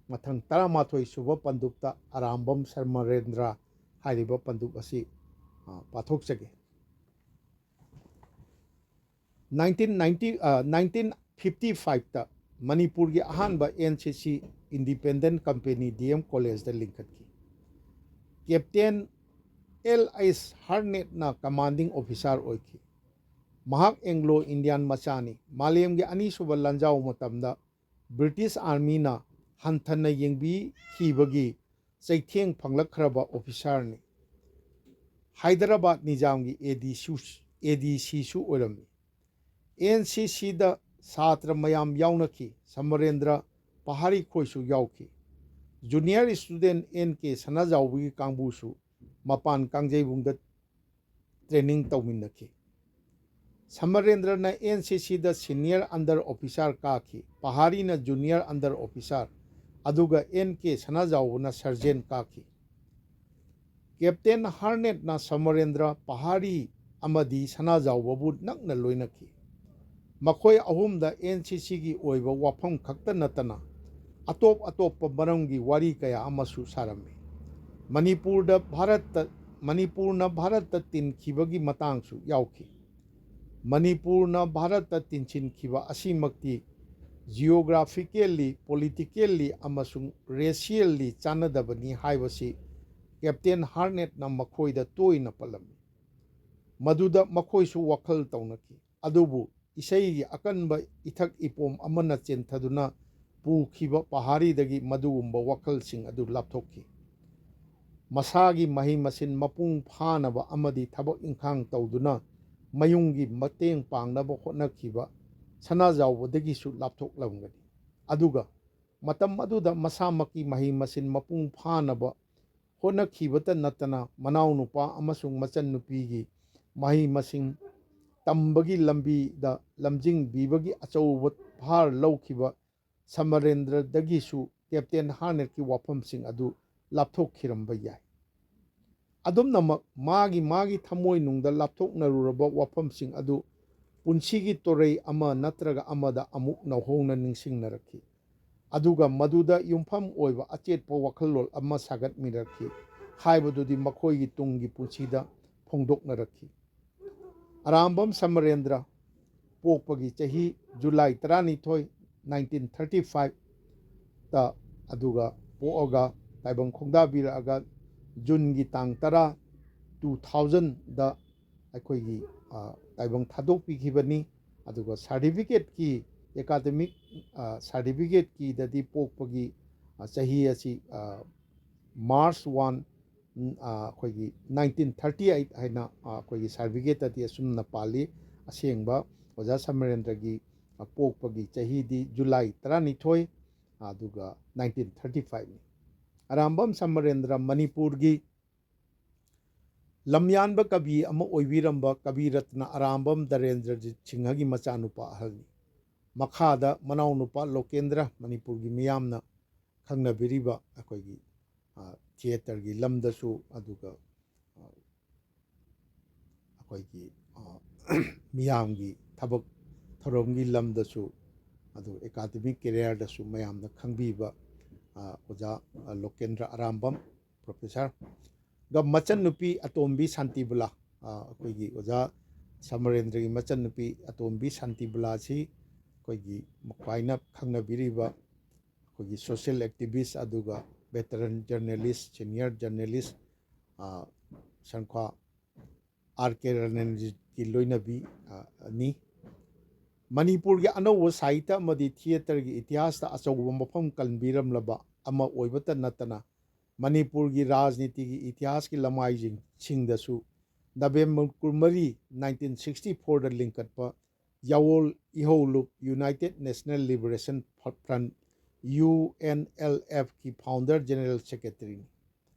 ꯃꯊꯪ ꯇꯔꯥꯃꯥꯊꯣꯏ ꯁꯨꯕ ꯄꯟꯗꯨꯞꯇ ꯑꯔꯥꯝꯕꯝ ꯁꯃꯔꯦꯟꯗ꯭ꯔ ꯍꯥꯏꯔꯤꯕ ꯄꯟꯗꯨꯞ ꯑꯁꯤ, ꯑ, ꯄꯥꯊꯣꯛꯆꯒꯦ꯫ ꯅꯥꯏꯟꯇꯤꯟ ꯅꯥꯏꯟꯇꯤ, ꯑ, ꯅꯥꯏꯟꯇꯤꯟ ꯐꯤꯐꯇꯤ ꯐꯥꯏꯚꯇ ꯃꯅꯤꯄꯨꯔꯒꯤ ꯑꯍꯥꯟꯕ ꯑꯦꯟ ꯁꯤ ꯁꯤ ꯏꯟꯗꯤꯄꯦꯟꯗꯦꯟ ꯀꯝꯄꯦꯅꯤ ꯗꯤ ꯑꯦꯝ ꯀꯣꯂꯦꯖꯇ ꯂꯤꯡꯈꯠꯈꯤ꯫ ꯀꯦꯞꯇꯦꯟ ꯑꯦꯜ ꯑꯩꯁ ꯍꯥꯔꯅꯦꯠꯅ ꯀꯃꯥꯟꯗꯤꯡ ꯑꯣꯐꯤꯁꯥꯔ ꯑꯣꯏꯈꯤ꯫ ꯃꯍꯥꯛ ꯑꯦꯡꯒ꯭ꯂꯣ ꯏꯟꯗꯤꯌꯥꯟ ꯃꯆꯥꯅꯤ꯫ ꯃꯥꯂꯦꯝꯒꯤ ꯑꯅꯤꯁꯨꯕ ꯂꯥꯟꯖꯥꯎ ꯃꯇꯝꯗ ꯕ꯭ꯔꯤꯇꯤꯁ ꯑꯥꯔꯃꯤꯅ ꯍꯟꯊꯅ ꯌꯦꯡꯕꯤꯈꯤꯕꯒꯤ ꯆꯩꯊꯦꯡ ꯐꯪꯂꯛꯈ꯭ꯔꯕ ꯑꯣꯐꯤꯁꯥꯔꯅꯤ꯫ ꯍꯥꯏꯗꯔꯕꯥꯗ ꯅꯤꯖꯥꯝꯒꯤ ꯑꯦ ꯗꯤ ꯁꯨ-, ꯑꯦ ꯗꯤ ꯁꯤꯁꯨ ꯑꯣꯏꯔꯝꯃꯤ꯫ ꯑꯦꯟ ꯁꯤ ꯁꯤꯗ ꯁꯥꯇ꯭ꯔ ꯃꯌꯥꯝ ꯌꯥꯎꯅꯈꯤ꯫ ꯁꯃꯔꯦꯟꯗ꯭ꯔ ꯄꯍꯥꯔꯤ ꯈꯣꯏꯁꯨ ꯌꯥꯎꯈꯤ꯫ ꯖꯨꯅꯤꯌꯔ ꯁ꯭ꯇꯨꯗꯦꯟ ꯑꯦꯟ ꯀꯦ ꯁꯅꯥꯖꯥꯎꯕꯒꯤ ꯀꯥꯡꯕꯨꯁꯨ ꯃꯄꯥꯟ ꯀꯥꯡꯖꯩꯕꯨꯡꯗ ꯇ꯭ꯔꯦꯅꯤꯡ ꯇꯧꯃꯤꯟꯅꯈꯤ꯫ ꯁꯃꯔꯦꯟꯗ꯭ꯔꯅ ꯑꯦꯟ ꯁꯤ ꯁꯤꯗ ꯁꯤꯅꯤꯌꯔ ꯑꯟꯗꯔ ꯑꯣꯐꯤꯁꯥꯔ ꯀꯥꯈꯤ꯫ ꯄꯍꯥꯔꯤꯅ ꯖꯨꯅꯤꯌꯔ ꯑꯟꯗꯔ ꯑꯣꯐꯤꯁꯥꯔ, ꯑꯗꯨꯒ ꯑꯦꯟ ꯀꯦ ꯁꯅꯥꯖꯥꯎꯕꯅ ꯁꯔꯖꯦꯟ ꯀꯥꯈꯤ꯫ ꯀꯦꯞꯇꯦꯟ ꯍꯥꯔꯅꯦꯠꯅ ꯁꯃꯔꯦꯟꯗ꯭ꯔ, ꯄꯍꯥꯔꯤ ꯑꯃꯗꯤ ꯁꯅꯥꯖꯥꯎꯕꯕꯨ ꯅꯛꯅ ꯂꯣꯏꯅꯈꯤ꯫ ꯃꯈꯣꯏ ꯑꯍꯨꯝꯗ ꯑꯦꯟ ꯁꯤ ꯁꯤꯒꯤ ꯑꯣꯏꯕ ꯋꯥꯐꯝ ꯈꯛꯇ ꯅꯠꯇꯅ ꯑꯇꯣꯞ ꯑꯇꯣꯞꯄ ꯃꯔꯝꯒꯤ ꯋꯥꯔꯤ ꯀꯌꯥ ꯑꯃꯁꯨ ꯁꯥꯔꯝꯃꯤ꯫ ꯃꯅꯤꯄꯨꯔꯗ ꯚꯥꯔꯠꯇ, ꯃꯅꯤꯄꯨꯔꯅ ꯚꯥꯔꯠꯇ ꯇꯤꯟꯈꯤꯕꯒꯤ ꯃꯇꯥꯡꯁꯨ ꯌꯥꯎꯈꯤ꯫ ꯃꯅꯤꯄꯨꯔꯅ ꯚꯥꯔꯠꯇ ꯇꯤꯟꯁꯤꯟꯈꯤꯕ ꯑꯁꯤꯃꯛꯇꯤ geographically, politically ꯑꯃꯁꯨꯡ racially ꯆꯥꯟꯅꯗꯕꯅꯤ ꯍꯥꯏꯕꯁꯤ ꯀꯦꯞꯇꯦꯟ ꯍꯥꯔꯅꯦꯠꯅ ꯃꯈꯣꯏꯗ ꯇꯣꯏꯅ ꯄꯜꯂꯝꯃꯤ꯫ ꯃꯗꯨꯗ ꯃꯈꯣꯏꯁꯨ ꯋꯥꯈꯜ ꯇꯧꯅꯈꯤ꯫ ꯑꯗꯨꯕꯨ ꯏꯁꯩꯒꯤ ꯑꯀꯟꯕ ꯏꯊꯛ ꯏꯄꯣꯝ ꯑꯃꯅ ꯆꯦꯟꯊꯗꯨꯅ ꯄꯨꯈꯤꯕ ꯄꯍꯥꯔꯤꯗꯒꯤ ꯃꯗꯨꯒꯨꯝꯕ ꯋꯥꯈꯜꯁꯤꯡ ꯑꯗꯨ ꯂꯥꯞꯊꯣꯛꯈꯤ꯫ ꯃꯁꯥꯒꯤ ꯃꯍꯩ ꯃꯁꯤꯡ ꯃꯄꯨꯡ ꯐꯥꯅꯕ ꯑꯃꯗꯤ ꯊꯕꯛ ꯏꯪꯈꯥꯡ ꯇꯧꯗꯨꯅ ꯃꯌꯨꯝꯒꯤ ꯃꯇꯦꯡ ꯄꯥꯡꯅꯕ ꯍꯣꯠꯅꯈꯤꯕ ꯁꯅꯥꯖꯥꯎꯕꯗꯒꯤꯁꯨ ꯂꯥꯞꯊꯣꯛꯂꯝꯒꯅꯤ꯫ ꯑꯗꯨꯒ ꯃꯇꯝ ꯑꯗꯨꯗ ꯃꯁꯥꯃꯛꯀꯤ ꯃꯍꯩ ꯃꯁꯤꯡ ꯃꯄꯨꯡ ꯐꯥꯅꯕ ꯍꯣꯠꯅꯈꯤꯕꯇ ꯅꯠꯇꯅ ꯃꯅꯥꯎꯅꯨꯄꯥ ꯑꯃꯁꯨꯡ ꯃꯆꯟꯅꯨꯄꯤꯒꯤ ꯃꯍꯩ ꯃꯁꯤꯡ ꯇꯝꯕꯒꯤ ꯂꯝꯕꯤꯗ ꯂꯝꯖꯤꯡꯕꯤꯕꯒꯤ ꯑꯆꯧꯕ ꯚꯥꯔ ꯂꯧꯈꯤꯕ ꯁꯃꯔꯦꯟꯗ꯭ꯔꯗꯒꯤꯁꯨ ꯀꯦꯞꯇꯦꯟ ꯍꯥꯔꯅꯦꯠꯀꯤ ꯋꯥꯐꯝꯁꯤꯡ ꯑꯗꯨ ꯂꯥꯞꯊꯣꯛꯈꯤꯔꯝꯕ ꯌꯥꯏ꯫ ꯑꯗꯨꯝꯅꯃꯛ ꯃꯥꯒꯤ ꯃꯥꯒꯤ ꯊꯃꯣꯏꯅꯨꯡꯗ ꯂꯥꯞꯊꯣꯛꯅꯔꯨꯔꯕ ꯋꯥꯐꯝꯁꯤꯡ ꯑꯗꯨ ꯄꯨꯟꯁꯤꯒꯤ ꯇꯣꯔꯩ ꯑꯃ ꯅꯠꯇ꯭ꯔꯒ ꯑꯃꯗ ꯑꯃꯨꯛ ꯅꯧꯍꯧꯅ ꯅꯤꯡꯁꯤꯡꯅꯔꯛꯈꯤ꯫ ꯑꯗꯨꯒ ꯃꯗꯨꯗ ꯌꯨꯝꯐꯝ ꯑꯣꯏꯕ ꯑꯆꯦꯠꯄ ꯋꯥꯈꯜꯂꯣꯟ ꯑꯃ ꯁꯥꯒꯠꯃꯤꯟꯅꯔꯛꯈꯤ ꯍꯥꯏꯕꯗꯨꯗꯤ ꯃꯈꯣꯏꯒꯤ ꯇꯨꯡꯒꯤ ꯄꯨꯟꯁꯤꯗ ꯐꯣꯡꯗꯣꯛꯅꯔꯛꯈꯤ꯫ ꯑꯔꯥꯝꯕꯝ ꯁꯃꯔꯦꯟꯗ꯭ꯔ ꯄꯣꯛꯄꯒꯤ ꯆꯍꯤ ꯖꯨꯂꯥꯏ ꯇꯔꯥꯅꯤꯊꯣꯏ, ꯅꯥꯏꯟꯇꯤꯟ ꯊꯥꯔꯇꯤ ꯐꯥꯏꯚꯇ, ꯑꯗꯨꯒ ꯄꯣꯛꯑꯒ ꯇꯥꯏꯕꯪ ꯈꯣꯡꯗꯥꯕꯤꯔꯛꯑꯒ ꯖꯨꯟꯒꯤ ꯇꯥꯡ ꯇꯔꯥ, ꯇꯨ ꯊꯥꯎꯖꯟꯗ ꯑꯩꯈꯣꯏꯒꯤ ꯑ, ꯇꯥꯏꯕꯪ ꯊꯥꯗꯣꯛꯄꯤꯈꯤꯕꯅꯤ꯫ ꯑꯗꯨꯒ ꯁꯥꯔꯇꯤꯐꯤꯀꯦꯠꯀꯤ, ꯑꯦꯀꯥꯗꯃꯤꯛ, ꯑ, ꯁꯥꯔꯇꯤꯐꯤꯀꯦꯠꯀꯤꯗꯗꯤ ꯄꯣꯛꯄꯒꯤ, ꯑ, ꯆꯍꯤ ꯑꯁꯤ, ꯑ, ꯃꯥꯔꯆ ꯋꯥꯟ, ꯎꯝ, ꯑ, ꯑꯩꯈꯣꯏꯒꯤ ꯅꯥꯏꯟꯇꯤꯟ ꯊꯥꯔꯇꯤ ꯑꯩꯠ ꯍꯥꯏꯅ, ꯑ, ꯑꯩꯈꯣꯏꯒꯤ ꯁꯥꯔꯇꯤꯐꯤꯀꯦꯠꯇꯗꯤ ꯑꯁꯨꯝꯅ ꯄꯥꯜꯂꯤ꯫ ꯑꯁꯦꯡꯕ ꯑꯣꯖꯥ ꯁꯃꯔꯦꯟꯗ꯭ꯔꯒꯤ, ꯑ, ꯄꯣꯛꯄꯒꯤ ꯆꯍꯤꯗꯤ ꯖꯨꯂꯥꯏ ꯇꯔꯥꯅꯤꯊꯣꯏ, ꯑꯗꯨꯒ ꯅꯥꯏꯟꯇꯤꯟ ꯊꯥꯔꯇꯤ ꯐꯥꯏꯚꯅꯤ꯫ ꯑꯔꯥꯝꯕꯝ ꯁꯃꯔꯦꯟꯗ꯭ꯔ ꯃꯅꯤꯄꯨꯔꯒꯤ ꯂꯝꯌꯥꯟꯕ ꯀꯕꯤ ꯑꯃ ꯑꯣꯏꯕꯤꯔꯝꯕ ꯀꯕꯤ ꯔꯠꯅ ꯑꯔꯥꯝꯕꯝ ꯗꯔꯦꯟꯗ꯭ꯔꯖꯤꯠ ꯁꯤꯡꯍꯒꯤ ꯃꯆꯥꯅꯨꯄꯥ ꯑꯍꯜꯅꯤ꯫ ꯃꯈꯥꯗ ꯃꯅꯥꯎꯅꯨꯄꯥ ꯂꯣꯀꯦꯟꯗ꯭ꯔ, ꯃꯅꯤꯄꯨꯔꯒꯤ ꯃꯤꯌꯥꯝꯅ ꯈꯪꯅꯕꯤꯔꯤꯕ ꯑꯩꯈꯣꯏꯒꯤ, ꯑ, ꯊꯤꯌꯦꯇꯔꯒꯤ ꯂꯝꯗꯁꯨ, ꯑꯗꯨꯒ, ꯑ, ꯑꯩꯈꯣꯏꯒꯤ, ꯑ, ꯃꯤꯌꯥꯝꯒꯤ ꯊꯕꯛ ꯊꯧꯔꯝꯒꯤ ꯂꯝꯗꯁꯨ, ꯑꯗꯨ ꯑꯦꯀꯥꯗꯃꯤꯛ ꯀꯦꯔꯤꯌꯔꯗꯁꯨ ꯃꯌꯥꯝꯅ ꯈꯪꯕꯤꯕ, ꯑ, ꯑꯣꯖꯥ, ꯑ, ꯂꯣꯀꯦꯟꯗ꯭ꯔ ꯑꯔꯥꯝꯕꯝ ꯄ꯭ꯔꯣꯐꯦꯁꯔꯒ ꯃꯆꯟꯅꯨꯄꯤ ꯑꯇꯣꯝꯕꯤ ꯁꯥꯟꯇꯤꯕꯂꯥ, ꯑ, ꯑꯩꯈꯣꯏꯒꯤ ꯑꯣꯖꯥ ꯁꯃꯔꯦꯟꯗ꯭ꯔꯒꯤ ꯃꯆꯟꯅꯨꯄꯤ ꯑꯇꯣꯝꯕꯤ ꯁꯥꯟꯇꯤꯕꯂꯥꯁꯤ ꯑꯩꯈꯣꯏꯒꯤ ꯃꯈ꯭ꯋꯥꯏꯅ ꯈꯪꯅꯕꯤꯔꯤꯕ ꯑꯩꯈꯣꯏꯒꯤ ꯁꯣꯁꯤꯌꯦꯜ ꯑꯦꯛꯇꯤꯚꯤꯁ ꯑꯗꯨꯒ ꯚꯦꯇꯔꯟ ꯖꯔꯅꯦꯂꯤꯁ, ꯁꯦꯅꯤꯌꯔ ꯖꯔꯅꯦꯂꯤꯁ, ꯑ, ꯁꯪꯈ꯭ꯋꯥ ꯑꯥꯔ ꯀꯦ ꯔꯅꯟꯖꯤꯠꯀꯤ ꯂꯣꯏꯅꯕꯤ, ꯑ, ꯅꯤ꯫ ꯃꯅꯤꯄꯨꯔꯒꯤ ꯑꯅꯧꯕ ꯁꯥꯍꯤꯇ꯭ꯌ ꯑꯃꯗꯤ ꯊꯤꯌꯦꯇꯔꯒꯤ ꯏꯇꯤꯍꯥꯁꯇ ꯑꯆꯧꯕ ꯃꯐꯝ ꯀꯟꯕꯤꯔꯝꯂꯕ ꯑꯃ ꯑꯣꯏꯕꯇ ꯅꯠꯇꯅ, ꯃꯅꯤꯄꯨꯔꯒꯤ ꯔꯥꯖꯅꯤꯇꯤꯒꯤ ꯏꯇꯤꯍꯥꯁꯀꯤ ꯂꯃꯥꯏꯁꯤꯡꯗꯁꯨ ꯅꯕꯦꯝꯕꯔ ꯀꯨꯟꯃꯔꯤ, ꯅꯥꯏꯟꯇꯤꯟ ꯁꯤꯛꯁꯇꯤ ꯐꯣꯔꯗ ꯂꯤꯡꯈꯠꯄ ꯌꯥꯋꯣꯜ ꯏꯍꯧꯂꯨꯞ, united national liberation front, U N L ꯑꯦꯐꯀꯤ ꯐꯥꯎꯟꯗꯔ ꯖꯦꯅꯔꯦꯜ ꯁꯦꯀ꯭ꯔꯦꯇꯔꯤꯅꯤ꯫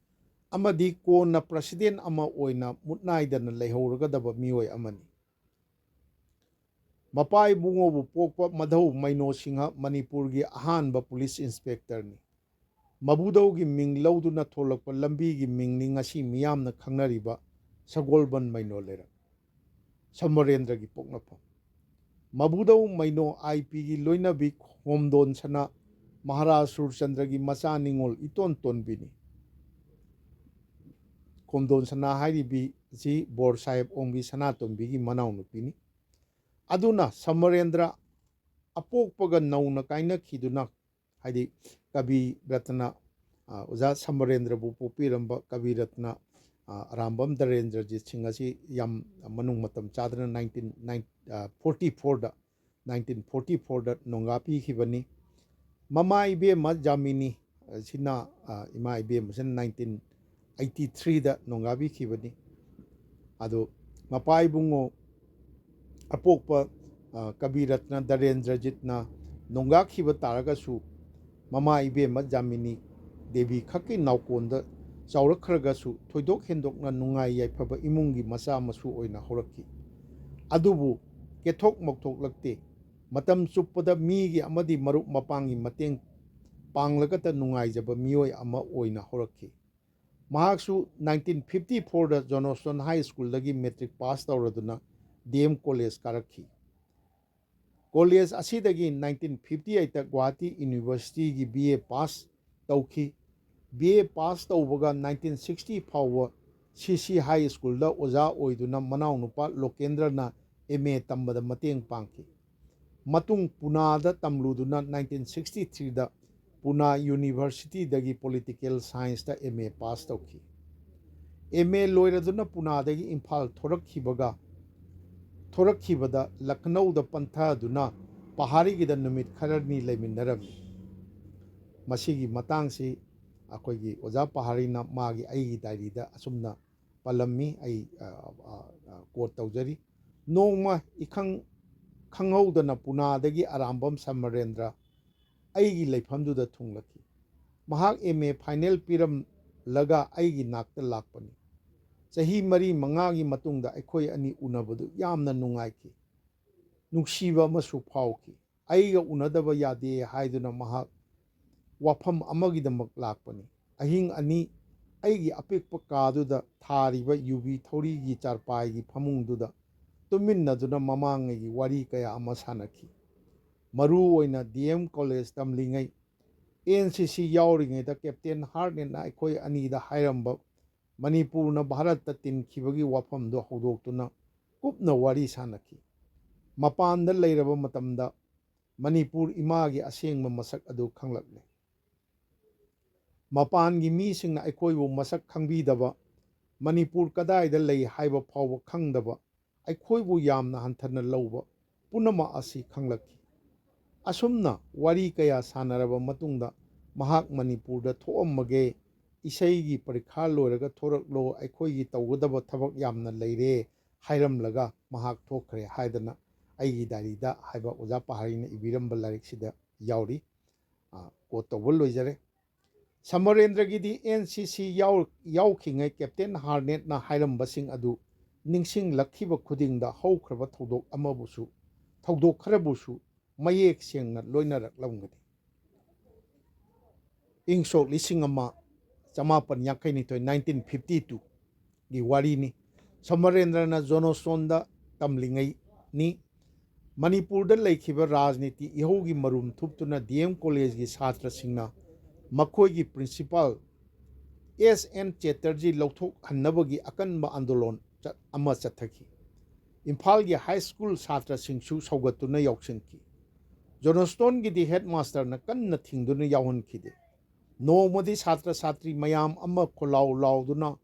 ꯑꯃꯗꯤ ꯀꯣꯟꯅ ꯄ꯭ꯔꯁꯤꯗꯦꯟ ꯑꯃ ꯑꯣꯏꯅ ꯃꯨꯠꯅꯥꯏꯗꯅ ꯂꯩꯍꯧꯔꯒꯗꯕ ꯃꯤꯑꯣꯏ ꯑꯃꯅꯤ꯫ ꯃꯄꯥ ꯏꯕꯨꯡꯉꯣꯕꯨ ꯄꯣꯛꯄ ꯃꯙꯧ ꯃꯩꯅꯣ ꯁꯤꯡꯍ ꯃꯅꯤꯄꯨꯔꯒꯤ ꯑꯍꯥꯟꯕ ꯄꯨꯂꯤꯁ ꯏꯟꯁꯄꯦꯛꯇꯔꯅꯤ꯫ ꯃꯕꯨꯙꯧꯒꯤ ꯃꯤꯡ ꯂꯧꯗꯨꯅ ꯊꯣꯛꯂꯛꯄ ꯂꯝꯕꯤꯒꯤ ꯃꯤꯡꯅꯤ ꯉꯁꯤ ꯃꯤꯌꯥꯝꯅ ꯈꯪꯅꯔꯤꯕ ꯁꯒꯣꯜꯕꯟ ꯃꯩꯅꯣ ꯂꯩꯔꯛ꯫ ꯁꯃꯔꯦꯟꯗ꯭ꯔꯒꯤ ꯄꯣꯛꯅꯐꯝ꯫ ꯃꯕꯨꯙꯧ ꯃꯩꯅꯣ ꯑꯥꯏ ꯄꯤꯒꯤ ꯂꯣꯏꯅꯕꯤ ꯈꯣꯝꯗꯣꯟ ꯁꯅꯥ ꯃꯍꯥꯔꯥꯖ ꯁꯨꯔꯆꯟꯗ꯭ꯔꯒꯤ ꯃꯆꯥ ꯅꯤꯉꯣꯜ ꯏꯇꯣꯟ ꯇꯣꯟꯕꯤꯅꯤ꯫ ꯈꯣꯝꯗꯣꯟ ꯁꯅꯥ ꯍꯥꯏꯔꯤꯕꯤ ꯑꯁꯤ ꯕꯣꯔ ꯁꯥꯍꯦꯕ ꯑꯣꯡꯕꯤ ꯁꯅꯥꯇꯣꯝꯕꯤꯒꯤ ꯃꯅꯥꯎꯅꯨꯄꯤꯅꯤ꯫ ꯑꯗꯨꯅ ꯁꯃꯔꯦꯟꯗ꯭ꯔ ꯑꯄꯣꯛꯄꯒ ꯅꯧꯅ ꯀꯥꯏꯅꯈꯤꯗꯨꯅ, ꯍꯥꯏꯗꯤ ꯀꯕꯤ ꯔꯠꯅ, ꯑ, ꯑꯣꯖꯥ ꯁꯃꯔꯦꯟꯗ꯭ꯔꯕꯨ ꯄꯣꯛꯄꯤꯔꯝꯕ ꯀꯕꯤ ꯔꯠꯅ ꯑ, ꯑꯔꯥꯝꯕꯝ ꯗꯔꯦꯟꯗ꯭ꯔꯖꯤꯠ ꯁꯤꯡ ꯑꯁꯤ ꯌꯥꯝ ꯃꯅꯨꯡ ꯃꯇꯝ ꯆꯥꯗꯅ nineteen, nine, ꯑ, forty fourꯗ, nineteen forty fourꯗ ꯅꯣꯡꯒꯥ ꯄꯤꯈꯤꯕꯅꯤ꯫ ꯃꯃꯥ ꯏꯕꯦꯝꯃ ꯖꯥꯃꯤꯅꯤ ꯑꯁꯤꯅ, ꯑ, ꯏꯃꯥ ꯏꯕꯦꯝꯃꯁꯤꯅ nineteen eighty threeꯗ ꯅꯣꯡꯒꯥ ꯄꯤꯈꯤꯕꯅꯤ꯫ ꯑꯗꯣ ꯃꯄꯥ ꯏꯕꯨꯡꯉꯣ ꯑꯄꯣꯛꯄ, ꯑ, ꯀꯕꯤꯔꯠꯅ ꯗꯔꯦꯟꯗ꯭ꯔꯖꯤꯠꯅ ꯅꯣꯡꯒꯥꯈꯤꯕ ꯇꯥꯔꯒꯁꯨ, ꯃꯃꯥ ꯏꯕꯦꯝꯃ ꯖꯥꯃꯤꯅꯤ ꯗꯦꯕꯤ ꯈꯛꯀꯤ ꯅꯥꯎꯀꯣꯟꯗ ꯆꯥꯎꯔꯛꯈ꯭ꯔꯒꯁꯨ, ꯊꯣꯏꯗꯣꯛ ꯍꯦꯟꯗꯣꯛꯅ ꯅꯨꯡꯉꯥꯏ ꯌꯥꯏꯐꯕ ꯏꯃꯨꯡꯒꯤ ꯃꯆꯥ ꯃꯁꯨ ꯑꯣꯏꯅ ꯍꯧꯔꯛꯈꯤ꯫ ꯑꯗꯨꯕꯨ ꯀꯦꯊꯣꯛ ꯃꯧꯊꯣꯛꯂꯛꯇꯦ꯫ ꯃꯇꯝ ꯆꯨꯞꯄꯗ ꯃꯤꯒꯤ ꯑꯃꯗꯤ ꯃꯔꯨꯞ ꯃꯄꯥꯡꯒꯤ ꯃꯇꯦꯡ ꯄꯥꯡꯂꯒꯇ ꯅꯨꯡꯉꯥꯏꯖꯕ ꯃꯤꯑꯣꯏ ꯑꯃ ꯑꯣꯏꯅ ꯍꯧꯔꯛꯈꯤ꯫ ꯃꯍꯥꯛꯁꯨ nineteen fifty fourꯗ Johnston High Schoolꯗꯒꯤ matric pass ꯇꯧꯔꯗꯨꯅ D M College ꯀꯥꯔꯛꯈꯤ꯫ College ꯑꯁꯤꯗꯒꯤ nineteen fifty eightꯇ Guwahati Universityꯒꯤ B A pass ꯇꯧꯈꯤ꯫ B A pass ꯇꯧꯕꯒ nineteen sixty ꯐꯥꯎꯕ C C High Schoolꯗ ꯑꯣꯖꯥ ꯑꯣꯏꯗꯨꯅ ꯃꯅꯥꯎꯅꯨꯄꯥ ꯂꯣꯀꯦꯟꯗ꯭ꯔꯅ M A ꯇꯝꯕꯗ ꯃꯇꯦꯡ ꯄꯥꯡꯈꯤ꯫ ꯃꯇꯨꯡ ꯄꯨꯅꯥꯗ ꯇꯝꯂꯨꯗꯨꯅ nineteen sixty threeꯗ ꯄꯨꯅꯥ Universityꯗꯒꯤ Political Scienceꯇ M A pass ꯇꯧꯈꯤ꯫ M A ꯂꯣꯏꯔꯗꯨꯅ ꯄꯨꯅꯥꯗꯒꯤ ꯏꯝꯐꯥꯜ ꯊꯣꯔꯛꯈꯤꯕꯒ, ꯊꯣꯔꯛꯈꯤꯕꯗ ꯂꯈꯅꯧꯗ ꯄꯟꯊꯗꯨꯅ ꯄꯍꯥꯔꯤꯒꯤꯗ ꯅꯨꯃꯤꯠ ꯈꯔꯅꯤ ꯂꯩꯃꯤꯟꯅꯔꯝꯃꯤ꯫ ꯃꯁꯤꯒꯤ ꯃꯇꯥꯡꯁꯤ ꯑꯩꯈꯣꯏꯒꯤ ꯑꯣꯖꯥ ꯄꯍꯥꯔꯤꯅ ꯃꯥꯒꯤ ꯑꯩꯒꯤ diaryꯗ ꯑꯁꯨꯝꯅ ꯄꯜꯂꯝꯃꯤ꯫ ꯑꯩ, ꯑ, ꯑ, ꯑ, quote ꯇꯧꯖꯔꯤ꯫ "ꯅꯣꯡꯃ ꯏꯈꯪ ꯈꯪꯍꯧꯗꯅ ꯄꯨꯅꯥꯗꯒꯤ ꯑꯔꯥꯝꯕꯝ ꯁꯃꯔꯦꯟꯗ꯭ꯔ ꯑꯩꯒꯤ ꯂꯩꯐꯝꯗꯨꯗ ꯊꯨꯡꯂꯛꯈꯤ꯫ ꯃꯍꯥꯛ M A final ꯄꯤꯔꯝꯂꯒ ꯑꯩꯒꯤ ꯅꯥꯛꯇ ꯂꯥꯛꯄꯅꯤ꯫ ꯆꯍꯤ ꯃꯔꯤ ꯃꯉꯥꯒꯤ ꯃꯇꯨꯡꯗ ꯑꯩꯈꯣꯏ ꯑꯅꯤ ꯎꯅꯕꯗꯨ ꯌꯥꯝꯅ ꯅꯨꯡꯉꯥꯏꯈꯤ꯫ ꯅꯨꯡꯁꯤꯕ ꯑꯃꯁꯨ ꯐꯥꯎꯈꯤ꯫ ꯑꯩꯒ ꯎꯅꯗꯕ ꯌꯥꯗꯦ ꯍꯥꯏꯗꯨꯅ ꯃꯍꯥꯛ ꯋꯥꯐꯝ ꯑꯃꯒꯤꯗꯃꯛ ꯂꯥꯛꯄꯅꯤ꯫ ꯑꯍꯤꯡ ꯑꯅꯤ ꯑꯩꯒꯤ ꯑꯄꯤꯛꯄ ꯀꯥꯗꯨꯗ ꯊꯥꯔꯤꯕ ꯌꯨꯕꯤ ꯊꯧꯔꯤꯒꯤ ꯆꯥꯔꯄꯥꯏꯒꯤ ꯐꯃꯨꯡꯗꯨꯗ ꯇꯨꯝꯃꯤꯟꯅꯗꯨꯅ ꯃꯃꯥꯡꯉꯩꯒꯤ ꯋꯥꯔꯤ ꯀꯌꯥ ꯑꯃ ꯁꯥꯟꯅꯈꯤ꯫ ꯃꯔꯨ ꯑꯣꯏꯅ D M College ꯇꯝꯂꯤꯉꯩ N C C ꯌꯥꯎꯔꯤꯉꯩꯗ Captain Hartnettꯅ ꯑꯩꯈꯣꯏ ꯑꯅꯤꯗ ꯍꯥꯏꯔꯝꯕ ꯃꯅꯤꯄꯨꯔꯅ ꯚꯥꯔꯠꯇ ꯇꯤꯟꯈꯤꯕꯒꯤ ꯋꯥꯐꯝꯗꯨ ꯍꯧꯗꯣꯛꯇꯨꯅ ꯀꯨꯞꯅ ꯋꯥꯔꯤ ꯁꯥꯟꯅꯈꯤ꯫ ꯃꯄꯥꯟꯗ ꯂꯩꯔꯕ ꯃꯇꯝꯗ ꯃꯅꯤꯄꯨꯔ ꯏꯃꯥꯒꯤ ꯑꯁꯦꯡꯕ ꯃꯁꯛ ꯑꯗꯨ ꯈꯪꯂꯛꯂꯦ꯫ ꯃꯄꯥꯟꯒꯤ ꯃꯤꯁꯤꯡꯅ ꯑꯩꯈꯣꯏꯕꯨ ꯃꯁꯛ ꯈꯪꯕꯤꯗꯕ, ꯃꯅꯤꯄꯨꯔ ꯀꯗꯥꯏꯗ ꯂꯩ ꯍꯥꯏꯕ ꯐꯥꯎꯕ ꯈꯪꯗꯕ ꯑꯩꯈꯣꯏꯕꯨ ꯌꯥꯝꯅ ꯍꯟꯊꯅ ꯂꯧꯕ ꯄꯨꯝꯅꯃꯛ ꯑꯁꯤ ꯈꯪꯂꯛꯈꯤ꯫ ꯑꯁꯨꯝꯅ ꯋꯥꯔꯤ ꯀꯌꯥ ꯁꯥꯟꯅꯔꯕ ꯃꯇꯨꯡꯗ ꯃꯍꯥꯛ ꯃꯅꯤꯄꯨꯔꯗ ꯊꯣꯛꯑꯝꯃꯒꯦ, ꯏꯁꯩꯒꯤ ꯄꯔꯤꯈꯥ ꯂꯣꯏꯔꯒ ꯊꯣꯔꯛꯂꯣ, ꯑꯩꯈꯣꯏꯒꯤ ꯇꯧꯒꯗꯕ ꯊꯕꯛ ꯌꯥꯝꯅ ꯂꯩꯔꯦ ꯍꯥꯏꯔꯝꯂꯒ ꯃꯍꯥꯛ ꯊꯣꯛꯈ꯭ꯔꯦ ꯍꯥꯏꯗꯅ ꯑꯩꯒꯤ ꯗꯥꯏꯔꯤꯗ ꯍꯥꯏꯕ ꯑꯣꯖꯥ ꯄꯍꯥꯔꯤꯅ ꯏꯕꯤꯔꯝꯕ ꯂꯥꯏꯔꯤꯛꯁꯤꯗ ꯌꯥꯎꯔꯤ꯫ ꯀꯣꯠ ꯇꯧꯕ ꯂꯣꯏꯖꯔꯦ꯫ ꯁꯃꯔꯦꯟꯗ꯭ꯔꯒꯤꯗꯤ ꯑꯦꯟ ꯁꯤ ꯁꯤ ꯌꯥꯎ-, ꯌꯥꯎꯈꯤꯉꯩ ꯀꯦꯞꯇꯦꯟ ꯍꯥꯔꯅꯦꯠꯅ ꯍꯥꯏꯔꯝꯕꯁꯤꯡ ꯑꯗꯨ ꯅꯤꯡꯁꯤꯡꯂꯛꯈꯤꯕ ꯈꯨꯗꯤꯡꯗ ꯍꯧꯈ꯭ꯔꯕ ꯊꯧꯗꯣꯛ ꯑꯃꯕꯨꯁꯨ, ꯊꯧꯗꯣꯛ ꯈꯔꯕꯨꯁꯨ ꯃꯌꯦꯛ ꯁꯦꯡꯅ ꯂꯣꯏꯅꯔꯛꯂꯝꯒꯅꯤ꯫ ꯏꯪ ꯁꯣꯛ ꯂꯤꯁꯤꯡ ꯑꯃ ꯆꯃꯥꯄꯟ ꯌꯥꯡꯈꯩꯅꯤꯊꯣꯏ, nineteen fifty two ꯒꯤ ꯋꯥꯔꯤꯅꯤ꯫ ꯁꯃꯔꯦꯟꯗ꯭ꯔꯅ ꯖꯣꯟ ꯁ꯭ꯇꯣꯟꯗ ꯇꯝꯂꯤꯉꯩꯅꯤ꯫ ꯃꯅꯤꯄꯨꯔꯗ ꯂꯩꯈꯤꯕ ꯔꯥꯖꯅꯤꯇꯤ ꯏꯍꯧꯒꯤ ꯃꯔꯨꯝ ꯊꯨꯞꯇꯨꯅ ꯗꯤ ꯑꯦꯝ ꯀꯣꯂꯦꯖꯒꯤ ꯁꯥꯇ꯭ꯔꯁꯤꯡꯅ ꯃꯈꯣꯏꯒꯤ ꯄ꯭ꯔꯤꯟꯁꯤꯄꯥꯜ ꯑꯦꯁ ꯑꯦꯟ ꯆꯦꯇꯔꯖꯤ ꯂꯧꯊꯣꯛꯍꯟꯅꯕꯒꯤ ꯑꯀꯟꯕ ꯑꯥꯟꯗꯣꯂꯣꯟ ꯆꯠ-, ꯑꯃ ꯆꯠꯊꯈꯤ꯫ ꯏꯝꯐꯥꯜꯒꯤ ꯍꯥꯏ ꯁ꯭ꯀꯨꯜ ꯁꯥꯇ꯭ꯔꯁꯤꯡꯁꯨ ꯁꯧꯒꯠꯇꯨꯅ ꯌꯥꯎꯁꯤꯟꯈꯤ꯫ ꯖꯣꯟ ꯁ꯭ꯇꯣꯟꯒꯤꯗꯤ ꯍꯦꯗꯃꯥꯁꯇꯔꯅ ꯀꯟꯅ ꯊꯤꯡꯗꯨꯅ ꯌꯥꯎꯍꯟꯈꯤꯗꯦ꯫ ꯅꯣꯡꯃꯗꯤ ꯁꯥꯇ꯭ꯔ ꯁꯥꯇ꯭ꯔꯤ ꯃꯌꯥꯝ ꯑꯃ ꯈꯣꯜꯂꯥꯎ ꯂꯥꯎꯗꯨꯅ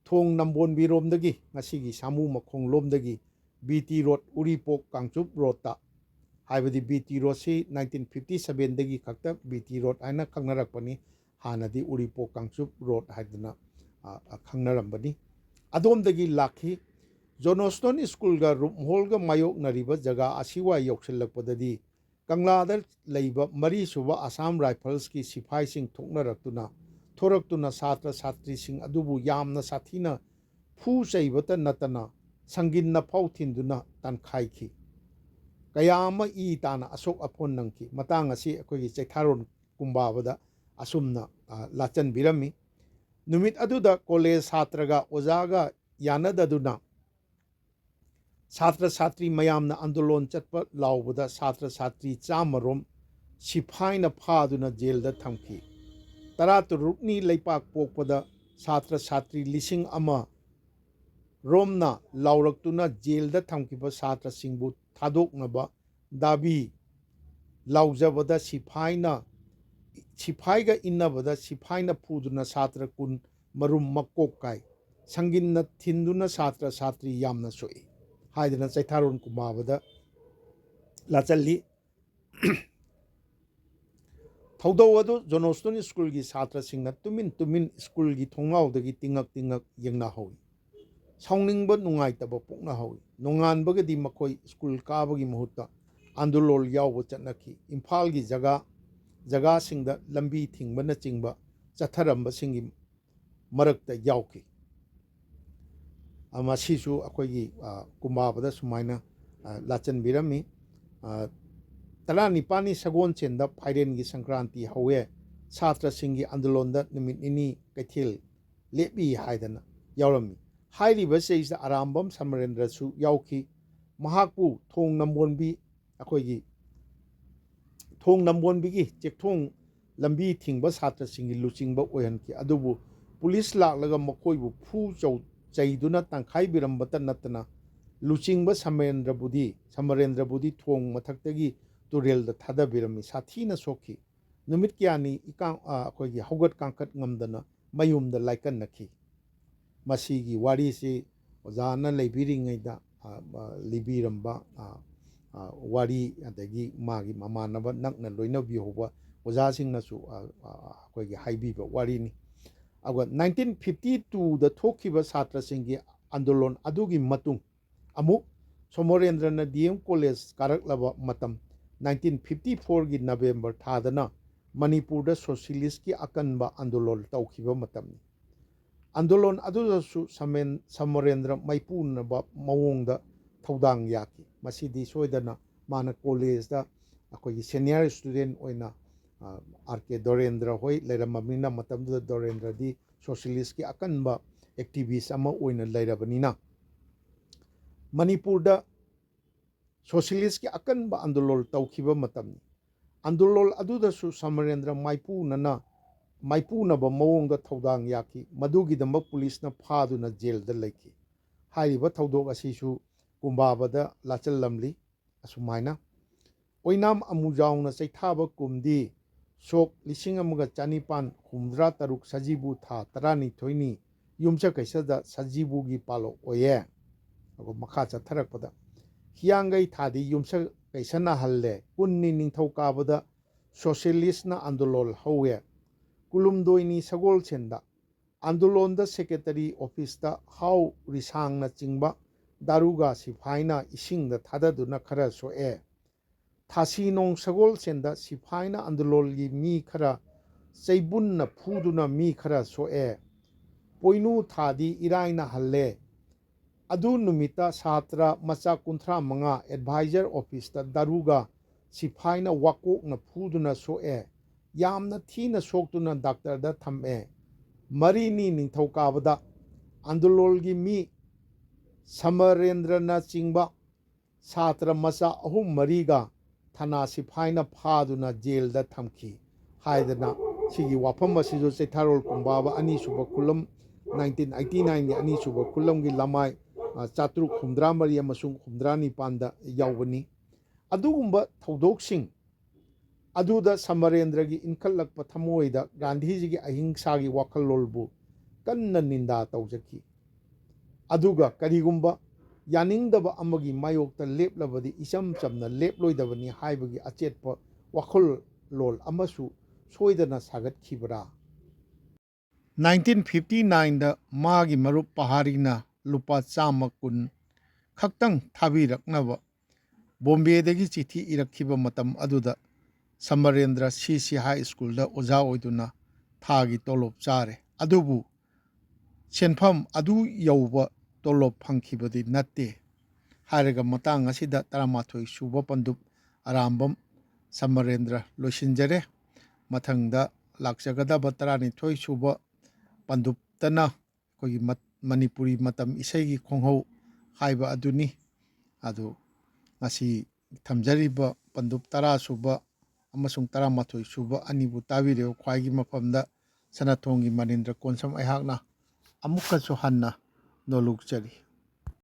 ꯊꯣꯡ ꯅꯝꯕꯣꯟꯕꯤꯔꯣꯝꯗꯒꯤ, ꯉꯁꯤꯒꯤ ꯁꯥꯃꯨ ꯃꯈꯣꯡꯂꯣꯝꯗꯒꯤ, B T road, Uripok Kangchup ꯔꯣꯗꯇ, ꯍꯥꯏꯕꯗꯤ ꯕꯤ ꯇꯤ ꯔꯣꯗꯁꯤ nineteen fifty seven ꯗꯒꯤ ꯈꯛꯇ ꯕꯤ ꯇꯤ ꯔꯣꯗ ꯍꯥꯏꯅ ꯈꯪꯅꯔꯛꯄꯅꯤ, ꯍꯥꯟꯅꯗꯤ ꯎꯔꯤꯄꯣꯛ ꯀꯥꯡꯆꯨꯞ ꯔꯣꯗ ꯍꯥꯏꯗꯅ, ꯑ, ꯑ, ꯈꯪꯅꯔꯝꯕꯅꯤ꯫ ꯑꯗꯣꯝꯗꯒꯤ ꯂꯥꯛꯈꯤ꯫ ꯖꯣꯟ ꯁ꯭ꯇꯣꯟ ꯁ꯭ꯀꯨꯜꯒ ꯔꯨꯞ ꯍꯣꯜꯒ ꯃꯥꯌꯣꯛꯅꯔꯤꯕ ꯖꯒꯥ ꯑꯁꯤꯋꯥꯏ ꯌꯧꯁꯤꯜꯂꯛꯄꯗꯗꯤ ꯀꯪꯂꯥꯗ ꯂꯩꯕ ꯃꯔꯤꯁꯨꯕ ꯑꯁꯥꯝ ꯔꯥꯏꯐꯜꯁꯀꯤ ꯁꯤꯐꯥꯏꯁꯤꯡ ꯊꯣꯛꯅꯔꯛꯇꯨꯅ, ꯊꯣꯔꯛꯇꯨꯅ ꯁꯥꯇ꯭ꯔ ꯁꯥꯇ꯭ꯔꯤꯁꯤꯡ ꯑꯗꯨꯕꯨ ꯌꯥꯝꯅ ꯁꯥꯊꯤꯅ ꯐꯨ ꯆꯩꯕꯇ ꯅꯠꯇꯅ ꯁꯪꯒꯤꯟꯅ ꯐꯥꯎ ꯊꯤꯟꯗꯨꯅ ꯇꯥꯟꯈꯥꯏꯈꯤ꯫ ꯀꯌꯥ ꯑꯃ ꯏ ꯇꯥꯅ ꯑꯁꯣꯛ ꯑꯄꯟ ꯅꯪꯈꯤ꯫ ꯃꯇꯥꯡ ꯑꯁꯤ ꯑꯩꯈꯣꯏꯒꯤ ꯆꯩꯊꯥꯔꯣꯟ ꯀꯨꯝꯕꯥꯕꯗ ꯑꯁꯨꯝꯅ, ꯑ, ꯂꯥꯆꯟꯕꯤꯔꯝꯃꯤ꯫ ꯅꯨꯃꯤꯠ ꯑꯗꯨꯗ ꯀꯣꯂꯦꯖ ꯁꯥꯇ꯭ꯔꯒ ꯑꯣꯖꯥꯒ ꯌꯥꯅꯗꯗꯨꯅ ꯁꯥꯇ꯭ꯔ ꯁꯥꯇ꯭ꯔꯤ ꯃꯌꯥꯝꯅ ꯑꯟꯗꯣꯂꯣꯟ ꯆꯠꯄ ꯂꯥꯎꯕꯗ ꯁꯥꯇ꯭ꯔ ꯁꯥꯇ꯭ꯔꯤ ꯆꯥꯝꯃ ꯔꯣꯝ ꯁꯤꯐꯥꯏꯅ ꯐꯥꯗꯨꯅ ꯖꯦꯜꯗ ꯊꯝꯈꯤ꯫ ꯇꯔꯥꯇꯔꯨꯛꯅꯤ ꯂꯩꯄꯥꯛ ꯄꯣꯛꯄꯗ ꯁꯥꯇ꯭ꯔ ꯁꯥꯇ꯭ꯔꯤ ꯂꯤꯁꯤꯡ ꯑꯃ ꯔꯣꯝꯅ ꯂꯥꯎꯔꯛꯇꯨꯅ ꯖꯦꯜꯗ ꯊꯝꯈꯤꯕ ꯁꯥꯇ꯭ꯔꯁꯤꯡꯕꯨ ꯊꯥꯗꯣꯛꯅꯕ ꯗꯥꯕꯤ ꯂꯥꯎꯖꯕꯗ ꯁꯤꯐꯥꯏꯅ, ꯁꯤꯐꯥꯏꯒ ꯏꯟꯅꯕꯗ ꯁꯤꯐꯥꯏꯅ ꯐꯨꯗꯨꯅ ꯁꯥꯇ꯭ꯔ ꯀꯨꯟ ꯃꯔꯨꯝ ꯃꯀꯣꯛ ꯀꯥꯏ꯫ ꯁꯪꯒꯤꯟꯅ ꯊꯤꯟꯗꯨꯅ ꯁꯥꯇ꯭ꯔ ꯁꯥꯇ꯭ꯔꯤ ꯌꯥꯝꯅ ꯁꯣꯛꯏ ꯍꯥꯏꯗꯅ ꯆꯩꯊꯥꯔꯣꯟ ꯀꯨꯝꯕꯥꯕꯗ ꯂꯥꯆꯜꯂꯤ꯫ ꯊꯧꯗꯧ ꯑꯗꯨ ꯖꯣꯅꯣꯁꯇꯣꯟ ꯁ꯭ꯀꯨꯜꯒꯤ ꯁꯥꯇ꯭ꯔꯁꯤꯡꯅ ꯇꯨꯃꯤꯟ ꯇꯨꯃꯤꯟ ꯁ꯭ꯀꯨꯜꯒꯤ ꯊꯣꯡꯅꯥꯎꯗꯒꯤ ꯇꯤꯡꯉꯛ ꯇꯤꯡꯉꯛ ꯌꯦꯡꯅꯍꯧꯏ꯫ ꯁꯥꯎꯅꯤꯡꯕ ꯅꯨꯡꯉꯥꯏꯇꯕ ꯄꯣꯛꯅꯍꯧꯏ꯫ ꯅꯣꯡꯉꯥꯟꯕꯒꯗꯤ ꯃꯈꯣꯏ ꯁ꯭ꯀꯨꯜ ꯀꯥꯕꯒꯤ ꯃꯍꯨꯠꯇ ꯑꯟꯗꯣꯂꯣꯟ ꯌꯥꯎꯕ ꯆꯠꯅꯈꯤ꯫ ꯏꯝꯐꯥꯜꯒꯤ ꯖꯒꯥ ꯖꯒꯥꯁꯤꯡꯗ ꯂꯝꯕꯤ ꯊꯤꯡꯕꯅꯆꯤꯡꯕ ꯆꯠꯊꯔꯝꯕꯁꯤꯡꯒꯤ ꯃꯔꯛꯇ ꯌꯥꯎꯈꯤ꯫ ꯑ, ꯃꯁꯤꯁꯨ ꯑꯩꯈꯣꯏꯒꯤ, ꯑ, ꯀꯨꯝꯕꯥꯕꯗ ꯁꯨꯃꯥꯏꯅ, ꯑ, ꯂꯥꯆꯟꯕꯤꯔꯝꯃꯤ꯫ ꯑ, ꯇꯔꯥꯅꯤꯄꯥꯜꯅꯤ ꯁꯒꯣꯜꯁꯦꯟꯗ ꯐꯥꯏꯔꯦꯟꯒꯤ ꯁꯪꯀ꯭ꯔꯥꯟꯇꯤ ꯍꯧꯋꯦ, ꯁꯥꯇ꯭ꯔꯁꯤꯡꯒꯤ ꯑꯟꯗꯣꯂꯣꯟꯗ ꯅꯨꯃꯤꯠ ꯅꯤꯅꯤ ꯀꯩꯊꯦꯜ ꯂꯦꯞꯄꯤ ꯍꯥꯏꯗꯅ ꯌꯥꯎꯔꯝꯃꯤ꯫ ꯍꯥꯏꯔꯤꯕꯁꯤꯗꯩꯁꯤꯗ ꯑꯔꯥꯝꯕꯝ ꯁꯃꯔꯦꯟꯗ꯭ꯔꯁꯨ ꯌꯥꯎꯈꯤ꯫ ꯃꯍꯥꯛꯄꯨ ꯊꯣꯡ ꯅꯝꯕꯣꯟꯕꯤ, ꯑꯩꯈꯣꯏꯒꯤ ꯊꯣꯡ ꯅꯝꯕꯣꯟꯕꯤꯒꯤ ꯆꯦꯛꯊꯣꯡ ꯂꯝꯕꯤ ꯊꯤꯡꯕ ꯁꯥꯇ꯭ꯔꯁꯤꯡꯒꯤ ꯂꯨꯆꯤꯡꯕ ꯑꯣꯏꯍꯟꯈꯤ꯫ ꯑꯗꯨꯕꯨ ꯄꯨꯂꯤꯁ ꯂꯥꯛꯂꯒ ꯃꯈꯣꯏꯕꯨ ꯐꯨ ꯆꯧ-, ꯆꯩꯗꯨꯅ ꯇꯪꯈꯥꯏꯕꯤꯔꯝꯕꯇ ꯅꯠꯇꯅ ꯂꯨꯆꯤꯡꯕ ꯁꯃꯔꯦꯟꯗ꯭ꯔꯕꯨꯗꯤ, ꯁꯃꯔꯦꯟꯗ꯭ꯔꯕꯨꯗꯤ ꯊꯣꯡ ꯃꯊꯛꯇꯒꯤ ꯇꯨꯔꯦꯜꯗ ꯊꯥꯗꯕꯤꯔꯝꯃꯤ꯫ ꯁꯥꯊꯤꯅ ꯁꯣꯛꯈꯤ꯫ ꯅꯨꯃꯤꯠ ꯀꯌꯥꯅꯤ ꯏꯀꯥꯡ-, ꯑ, ꯑꯩꯈꯣꯏꯒꯤ ꯍꯧꯒꯠ ꯀꯥꯡꯈꯠ ꯉꯝꯗꯅ ꯃꯌꯨꯝꯗ ꯂꯥꯏꯀꯠꯅꯈꯤ꯫ ꯃꯁꯤꯒꯤ ꯋꯥꯔꯤꯁꯤ ꯑꯣꯖꯥꯅ ꯂꯩꯕꯤꯔꯤꯉꯩꯗ, ꯑ, ꯑ, ꯂꯤꯕꯤꯔꯝꯕ, ꯑ, ꯑ, ꯋꯥꯔꯤ, ꯑꯗꯒꯤ ꯃꯥꯒꯤ ꯃꯃꯥꯟꯅꯕ ꯅꯛꯅ ꯂꯣꯏꯅꯕꯤꯍꯧꯕ ꯑꯣꯖꯥꯁꯤꯡꯅꯁꯨ, ꯑ, ꯑ, ꯑꯩꯈꯣꯏꯒꯤ ꯍꯥꯏꯕꯤꯕ ꯋꯥꯔꯤꯅꯤ꯫ ꯑꯗꯨꯒ ꯅꯥꯏꯟꯇꯤꯟ ꯐꯤꯐꯇꯤ ꯇꯨꯗ ꯊꯣꯛꯈꯤꯕ ꯁꯥꯇ꯭ꯔꯁꯤꯡꯒꯤ ꯑꯟꯗꯣꯂꯣꯟ ꯑꯗꯨꯒꯤ ꯃꯇꯨꯡ ꯑꯃꯨꯛ ꯁꯣꯃꯣꯔꯦꯟꯗ꯭ꯔꯅ ꯗꯤ ꯑꯦꯝ ꯀꯣꯂꯦꯖ ꯀꯥꯔꯛꯂꯕ ꯃꯇꯝ, ꯅꯥꯏꯟꯇꯤꯟ ꯐꯤꯐꯇꯤ ꯐꯣꯔꯒꯤ ꯅꯕꯦꯝꯕꯔ ꯊꯥꯗꯅ ꯃꯅꯤꯄꯨꯔꯗ ꯁꯣꯁꯤꯌꯦꯂꯤꯁꯀꯤ ꯑꯀꯟꯕ ꯑꯟꯗꯣꯂꯣꯟ ꯇꯧꯈꯤꯕ ꯃꯇꯝꯅꯤ꯫ ꯑꯟꯗꯣꯂꯣꯟ ꯑꯗꯨꯗꯁꯨ ꯁꯃꯦꯟ-, ꯁꯃꯔꯦꯟꯗ꯭ꯔ ꯃꯩꯄꯨꯅꯕ ꯃꯑꯣꯡꯗ ꯊꯧꯗꯥꯡ ꯌꯥꯈꯤ꯫ ꯃꯁꯤꯗꯤ ꯁꯣꯏꯗꯅ ꯃꯥꯅ ꯀꯣꯂꯦꯖꯇ ꯑꯩꯈꯣꯏꯒꯤ ꯁꯦꯅꯤꯌꯔ ꯏꯁꯇꯨꯗꯦꯟ ꯑꯣꯏꯅ, ꯑ, ꯑꯥꯔ ꯀꯦ ꯗꯣꯔꯦꯟꯗ꯭ꯔ ꯍꯣꯏ ꯂꯩꯔꯝꯃꯕꯅꯤꯅ, ꯃꯇꯝꯗꯨꯗ ꯗꯣꯔꯦꯟꯗ꯭ꯔꯗꯤ ꯁꯣꯁꯤꯌꯦꯂꯤꯁꯀꯤ ꯑꯀꯟꯕ ꯑꯦꯛꯇꯤꯚꯤꯁ ꯑꯃ ꯑꯣꯏꯅ ꯂꯩꯔꯕꯅꯤꯅ, ꯃꯅꯤꯄꯨꯔꯗ ꯁꯣꯁꯤꯌꯦꯂꯤꯁꯀꯤ ꯑꯀꯟꯕ ꯑꯟꯗꯣꯂꯣꯟ ꯇꯧꯈꯤꯕ ꯃꯇꯝꯅꯤ꯫ ꯑꯟꯗꯣꯂꯣꯟ ꯑꯗꯨꯗꯁꯨ ꯁꯃꯔꯦꯟꯗ꯭ꯔ ꯃꯥꯏꯄꯨꯅꯅ, ꯃꯥꯏꯄꯨꯅꯕ ꯃꯑꯣꯡꯗ ꯊꯧꯗꯥꯡ ꯌꯥꯈꯤ꯫ ꯃꯗꯨꯒꯤꯗꯃꯛ ꯄꯨꯂꯤꯁꯅ ꯐꯥꯗꯨꯅ ꯖꯦꯜꯗ ꯂꯩꯈꯤ꯫ ꯍꯥꯏꯔꯤꯕ ꯊꯧꯗꯣꯛ ꯑꯁꯤꯁꯨ ꯀꯨꯝꯕꯥꯕꯗ ꯂꯥꯆꯜꯂꯝꯂꯤ꯫ ꯑꯁꯨꯃꯥꯏꯅ, ꯑꯣꯏꯅꯥꯝ ꯑꯃꯨꯖꯥꯎꯅ ꯆꯩꯊꯥꯕ ꯀꯨꯝꯗꯤ ꯁꯣꯛ ꯂꯤꯁꯤꯡ ꯑꯃꯒ ꯆꯅꯤꯄꯥꯟ ꯍꯨꯝꯐꯨꯇꯔꯥ ꯇꯔꯨꯛ ꯁꯖꯤꯕꯨ ꯊꯥ ꯇꯔꯥꯅꯤꯊꯣꯏꯅꯤ, ꯌꯨꯝꯁꯀꯩꯁꯗ ꯁꯖꯤꯕꯨꯒꯤ ꯄꯥꯂꯣꯛ ꯑꯣꯏꯌꯦ꯫ ꯑꯗꯨꯒ ꯃꯈꯥ ꯆꯠꯊꯔꯛꯄꯗ ꯍꯤꯌꯥꯡꯒꯩ ꯊꯥꯗꯤ ꯌꯨꯝꯁꯀꯩꯁꯅ ꯍꯜꯂꯦ꯫ ꯀꯨꯟꯅꯤ ꯅꯤꯡꯊꯧꯀꯥꯕꯗ ꯁꯣꯁꯤꯌꯦꯂꯤꯁꯅ ꯑꯟꯗꯣꯂꯣꯟ ꯍꯧꯋꯦ꯫ ꯀꯨꯂꯨꯝꯗꯣꯏꯅꯤ ꯁꯒꯣꯜꯁꯦꯟꯗ ꯑꯟꯗꯣꯂꯣꯟꯗ ꯁꯦꯀ꯭ꯔꯦꯇꯔꯤ ꯑꯣꯐꯤꯁꯇ ꯍꯥꯎ ꯔꯤꯁꯥꯡꯅꯆꯤꯡꯕ ꯗꯥꯔꯨꯒꯥ ꯁꯤꯐꯥꯏꯅ ꯏꯁꯤꯡꯗ ꯊꯥꯗꯗꯨꯅ ꯈꯔ ꯁꯣꯛꯑꯦ꯫ ꯊꯥꯁꯤꯅꯣꯡ ꯁꯒꯣꯜꯁꯦꯟꯗ ꯁꯤꯐꯥꯏꯅ ꯑꯟꯗꯣꯂꯣꯟꯒꯤ ꯃꯤ ꯈꯔ ꯆꯩꯕꯨꯟꯅ ꯐꯨꯗꯨꯅ ꯃꯤ ꯈꯔ ꯁꯣꯛꯑꯦ꯫ ꯄꯣꯏꯅꯨ ꯊꯥꯗꯤ ꯏꯔꯥꯏꯅ ꯍꯜꯂꯦ꯫ ꯑꯗꯨ ꯅꯨꯃꯤꯠꯇ ꯁꯥꯇ꯭ꯔ ꯃꯆꯥ ꯀꯨꯟꯊ꯭ꯔꯥ ꯃꯉꯥ ꯑꯦꯗꯚꯥꯏꯖꯔ ꯑꯣꯐꯤꯁꯇ ꯗꯥꯔꯨꯒꯥ ꯁꯤꯐꯥꯏꯅ ꯋꯥꯀꯣꯛꯅ ꯐꯨꯗꯨꯅ ꯁꯣꯛꯑꯦ꯫ ꯌꯥꯝꯅ ꯊꯤꯅ ꯁꯣꯛꯇꯨꯅ ꯗꯥꯛꯇꯔꯗ ꯊꯝꯃꯦ꯫ ꯃꯔꯤꯅꯤ ꯅꯤꯡꯊꯧꯀꯥꯕꯗ ꯑꯟꯗꯣꯂꯣꯟꯒꯤ ꯃꯤ ꯁꯃꯔꯦꯟꯗ꯭ꯔꯅꯆꯤꯡꯕ ꯁꯥꯇ꯭ꯔ ꯃꯆꯥ ꯑꯍꯨꯝ ꯃꯔꯤꯒ ꯊꯅꯥ ꯁꯤꯐꯥꯏꯅ ꯐꯥꯗꯨꯅ ꯖꯦꯜꯗ ꯊꯝꯈꯤ ꯍꯥꯏꯗꯅ ꯁꯤꯒꯤ ꯋꯥꯐꯝ ꯑꯁꯤꯁꯨ ꯆꯩꯊꯥꯔꯣꯜ ꯀꯨꯝꯕꯥꯕ ꯑꯅꯤꯁꯨꯕ ꯈꯨꯂꯝ, ꯅꯥꯏꯟꯇꯤꯟ ꯑꯩꯠꯇꯤ ꯅꯥꯏꯟꯒꯤ ꯑꯅꯤꯁꯨꯕ ꯈꯨꯂꯝꯒꯤ ꯂꯃꯥꯏ, ꯑ, ꯆꯥꯇ꯭ꯔꯨꯛ ꯍꯨꯝꯗ꯭ꯔꯥ ꯃꯔꯤ ꯑꯃꯁꯨꯡ ꯍꯨꯝꯗ꯭ꯔꯥ ꯅꯤꯄꯥꯟꯗ ꯌꯥꯎꯕꯅꯤ꯫ ꯑꯗꯨꯒꯨꯝꯕ ꯊꯧꯗꯣꯛꯁꯤꯡ ꯑꯗꯨꯗ ꯁꯃꯔꯦꯟꯗ꯭ꯔꯒꯤ ꯏꯟꯈꯠꯂꯛꯄ ꯊꯃꯣꯏꯗ ꯒꯥꯟꯙꯤꯖꯤꯒꯤ ꯑꯍꯤꯡꯁꯥꯒꯤ ꯋꯥꯈꯜꯂꯣꯟꯕꯨ ꯀꯟꯅ ꯅꯤꯟꯗꯥ ꯇꯧꯖꯈꯤ꯫ ꯑꯗꯨꯒ ꯀꯔꯤꯒꯨꯝꯕ ꯌꯥꯅꯤꯡꯗꯕ ꯑꯃꯒꯤ ꯃꯥꯌꯣꯛꯇ ꯂꯦꯞꯂꯕꯗꯤ ꯏꯆꯝ ꯆꯝꯅ ꯂꯦꯞꯂꯣꯏꯗꯕꯅꯤ ꯍꯥꯏꯕꯒꯤ ꯑꯆꯦꯠꯄ ꯋꯥꯈꯜꯂꯣꯟ ꯑꯃꯁꯨ ꯁꯣꯏꯗꯅ ꯁꯥꯒꯠꯈꯤꯕ꯭ꯔꯥ? ꯅꯥꯏꯟꯇꯤꯟ ꯐꯤꯐꯇꯤ ꯅꯥꯏꯟꯗ ꯃꯥꯒꯤ ꯃꯔꯨꯞ ꯄꯍꯥꯔꯤꯅ ꯂꯨꯄꯥ ꯆꯥꯝꯃ ꯀꯨꯟ ꯈꯛꯇꯪ ꯊꯥꯕꯤꯔꯛꯅꯕ ꯕꯣꯝꯕꯦꯗꯒꯤ ꯆꯤꯊꯤ ꯏꯔꯛꯈꯤꯕ ꯃꯇꯝ ꯑꯗꯨꯗ ꯁꯃꯔꯦꯟꯗ꯭ꯔ ꯁꯤ ꯁꯤ ꯍꯥꯏ ꯁ꯭ꯀꯨꯜꯗ ꯑꯣꯖꯥ ꯑꯣꯏꯗꯨꯅ ꯊꯥꯒꯤ ꯇꯣꯂꯣꯞ ꯆꯥꯔꯦ꯫ ꯑꯗꯨꯕꯨ ꯁꯦꯟꯐꯝ ꯑꯗꯨ ꯌꯧꯕ ꯇꯣꯂꯣꯞ ꯐꯪꯈꯤꯕꯗꯤ ꯅꯠꯇꯦ꯫ ꯍꯥꯏꯔꯒ ꯃꯇꯥꯡ ꯑꯁꯤꯗ ꯇꯔꯥꯃꯥꯊꯣꯏ ꯁꯨꯕ ꯄꯟꯗꯨꯞ ꯑꯔꯥꯝꯕꯝ ꯁꯃꯔꯦꯟꯗ꯭ꯔ ꯂꯣꯏꯁꯤꯟꯖꯔꯦ꯫ ꯃꯊꯪꯗ ꯂꯥꯛꯆꯒꯗꯕ ꯇꯔꯥꯅꯤꯊꯣꯏ ꯁꯨꯕ ꯄꯟꯗꯨꯞꯇꯅ ꯑꯩꯈꯣꯏꯒꯤ ꯃꯠ-, ꯃꯅꯤꯄꯨꯔꯤ ꯃꯇꯝ ꯏꯁꯩꯒꯤ ꯈꯣꯡꯍꯧ ꯍꯥꯏꯕ ꯑꯗꯨꯅꯤ꯫ ꯑꯗꯨ ꯉꯁꯤ ꯊꯝꯖꯔꯤꯕ ꯄꯟꯗꯨꯞ ꯇꯔꯥ ꯁꯨꯕ ꯑꯃꯁꯨꯡ ꯇꯔꯥꯃꯥꯊꯣꯏ ꯁꯨꯕ ꯑꯅꯤꯕꯨ ꯇꯥꯕꯤꯔꯤꯕ ꯈ꯭ꯋꯥꯏꯒꯤ ꯃꯐꯝꯗ ꯁꯅꯥꯊꯣꯡꯒꯤ ꯃꯅꯤꯟꯗ꯭ꯔ ꯀꯣꯟꯁꯝ ꯑꯩꯍꯥꯛꯅ ꯑꯃꯨꯛꯀꯁꯨ ꯍꯟꯅ ꯅꯣꯂꯨꯛꯆꯔꯤ꯫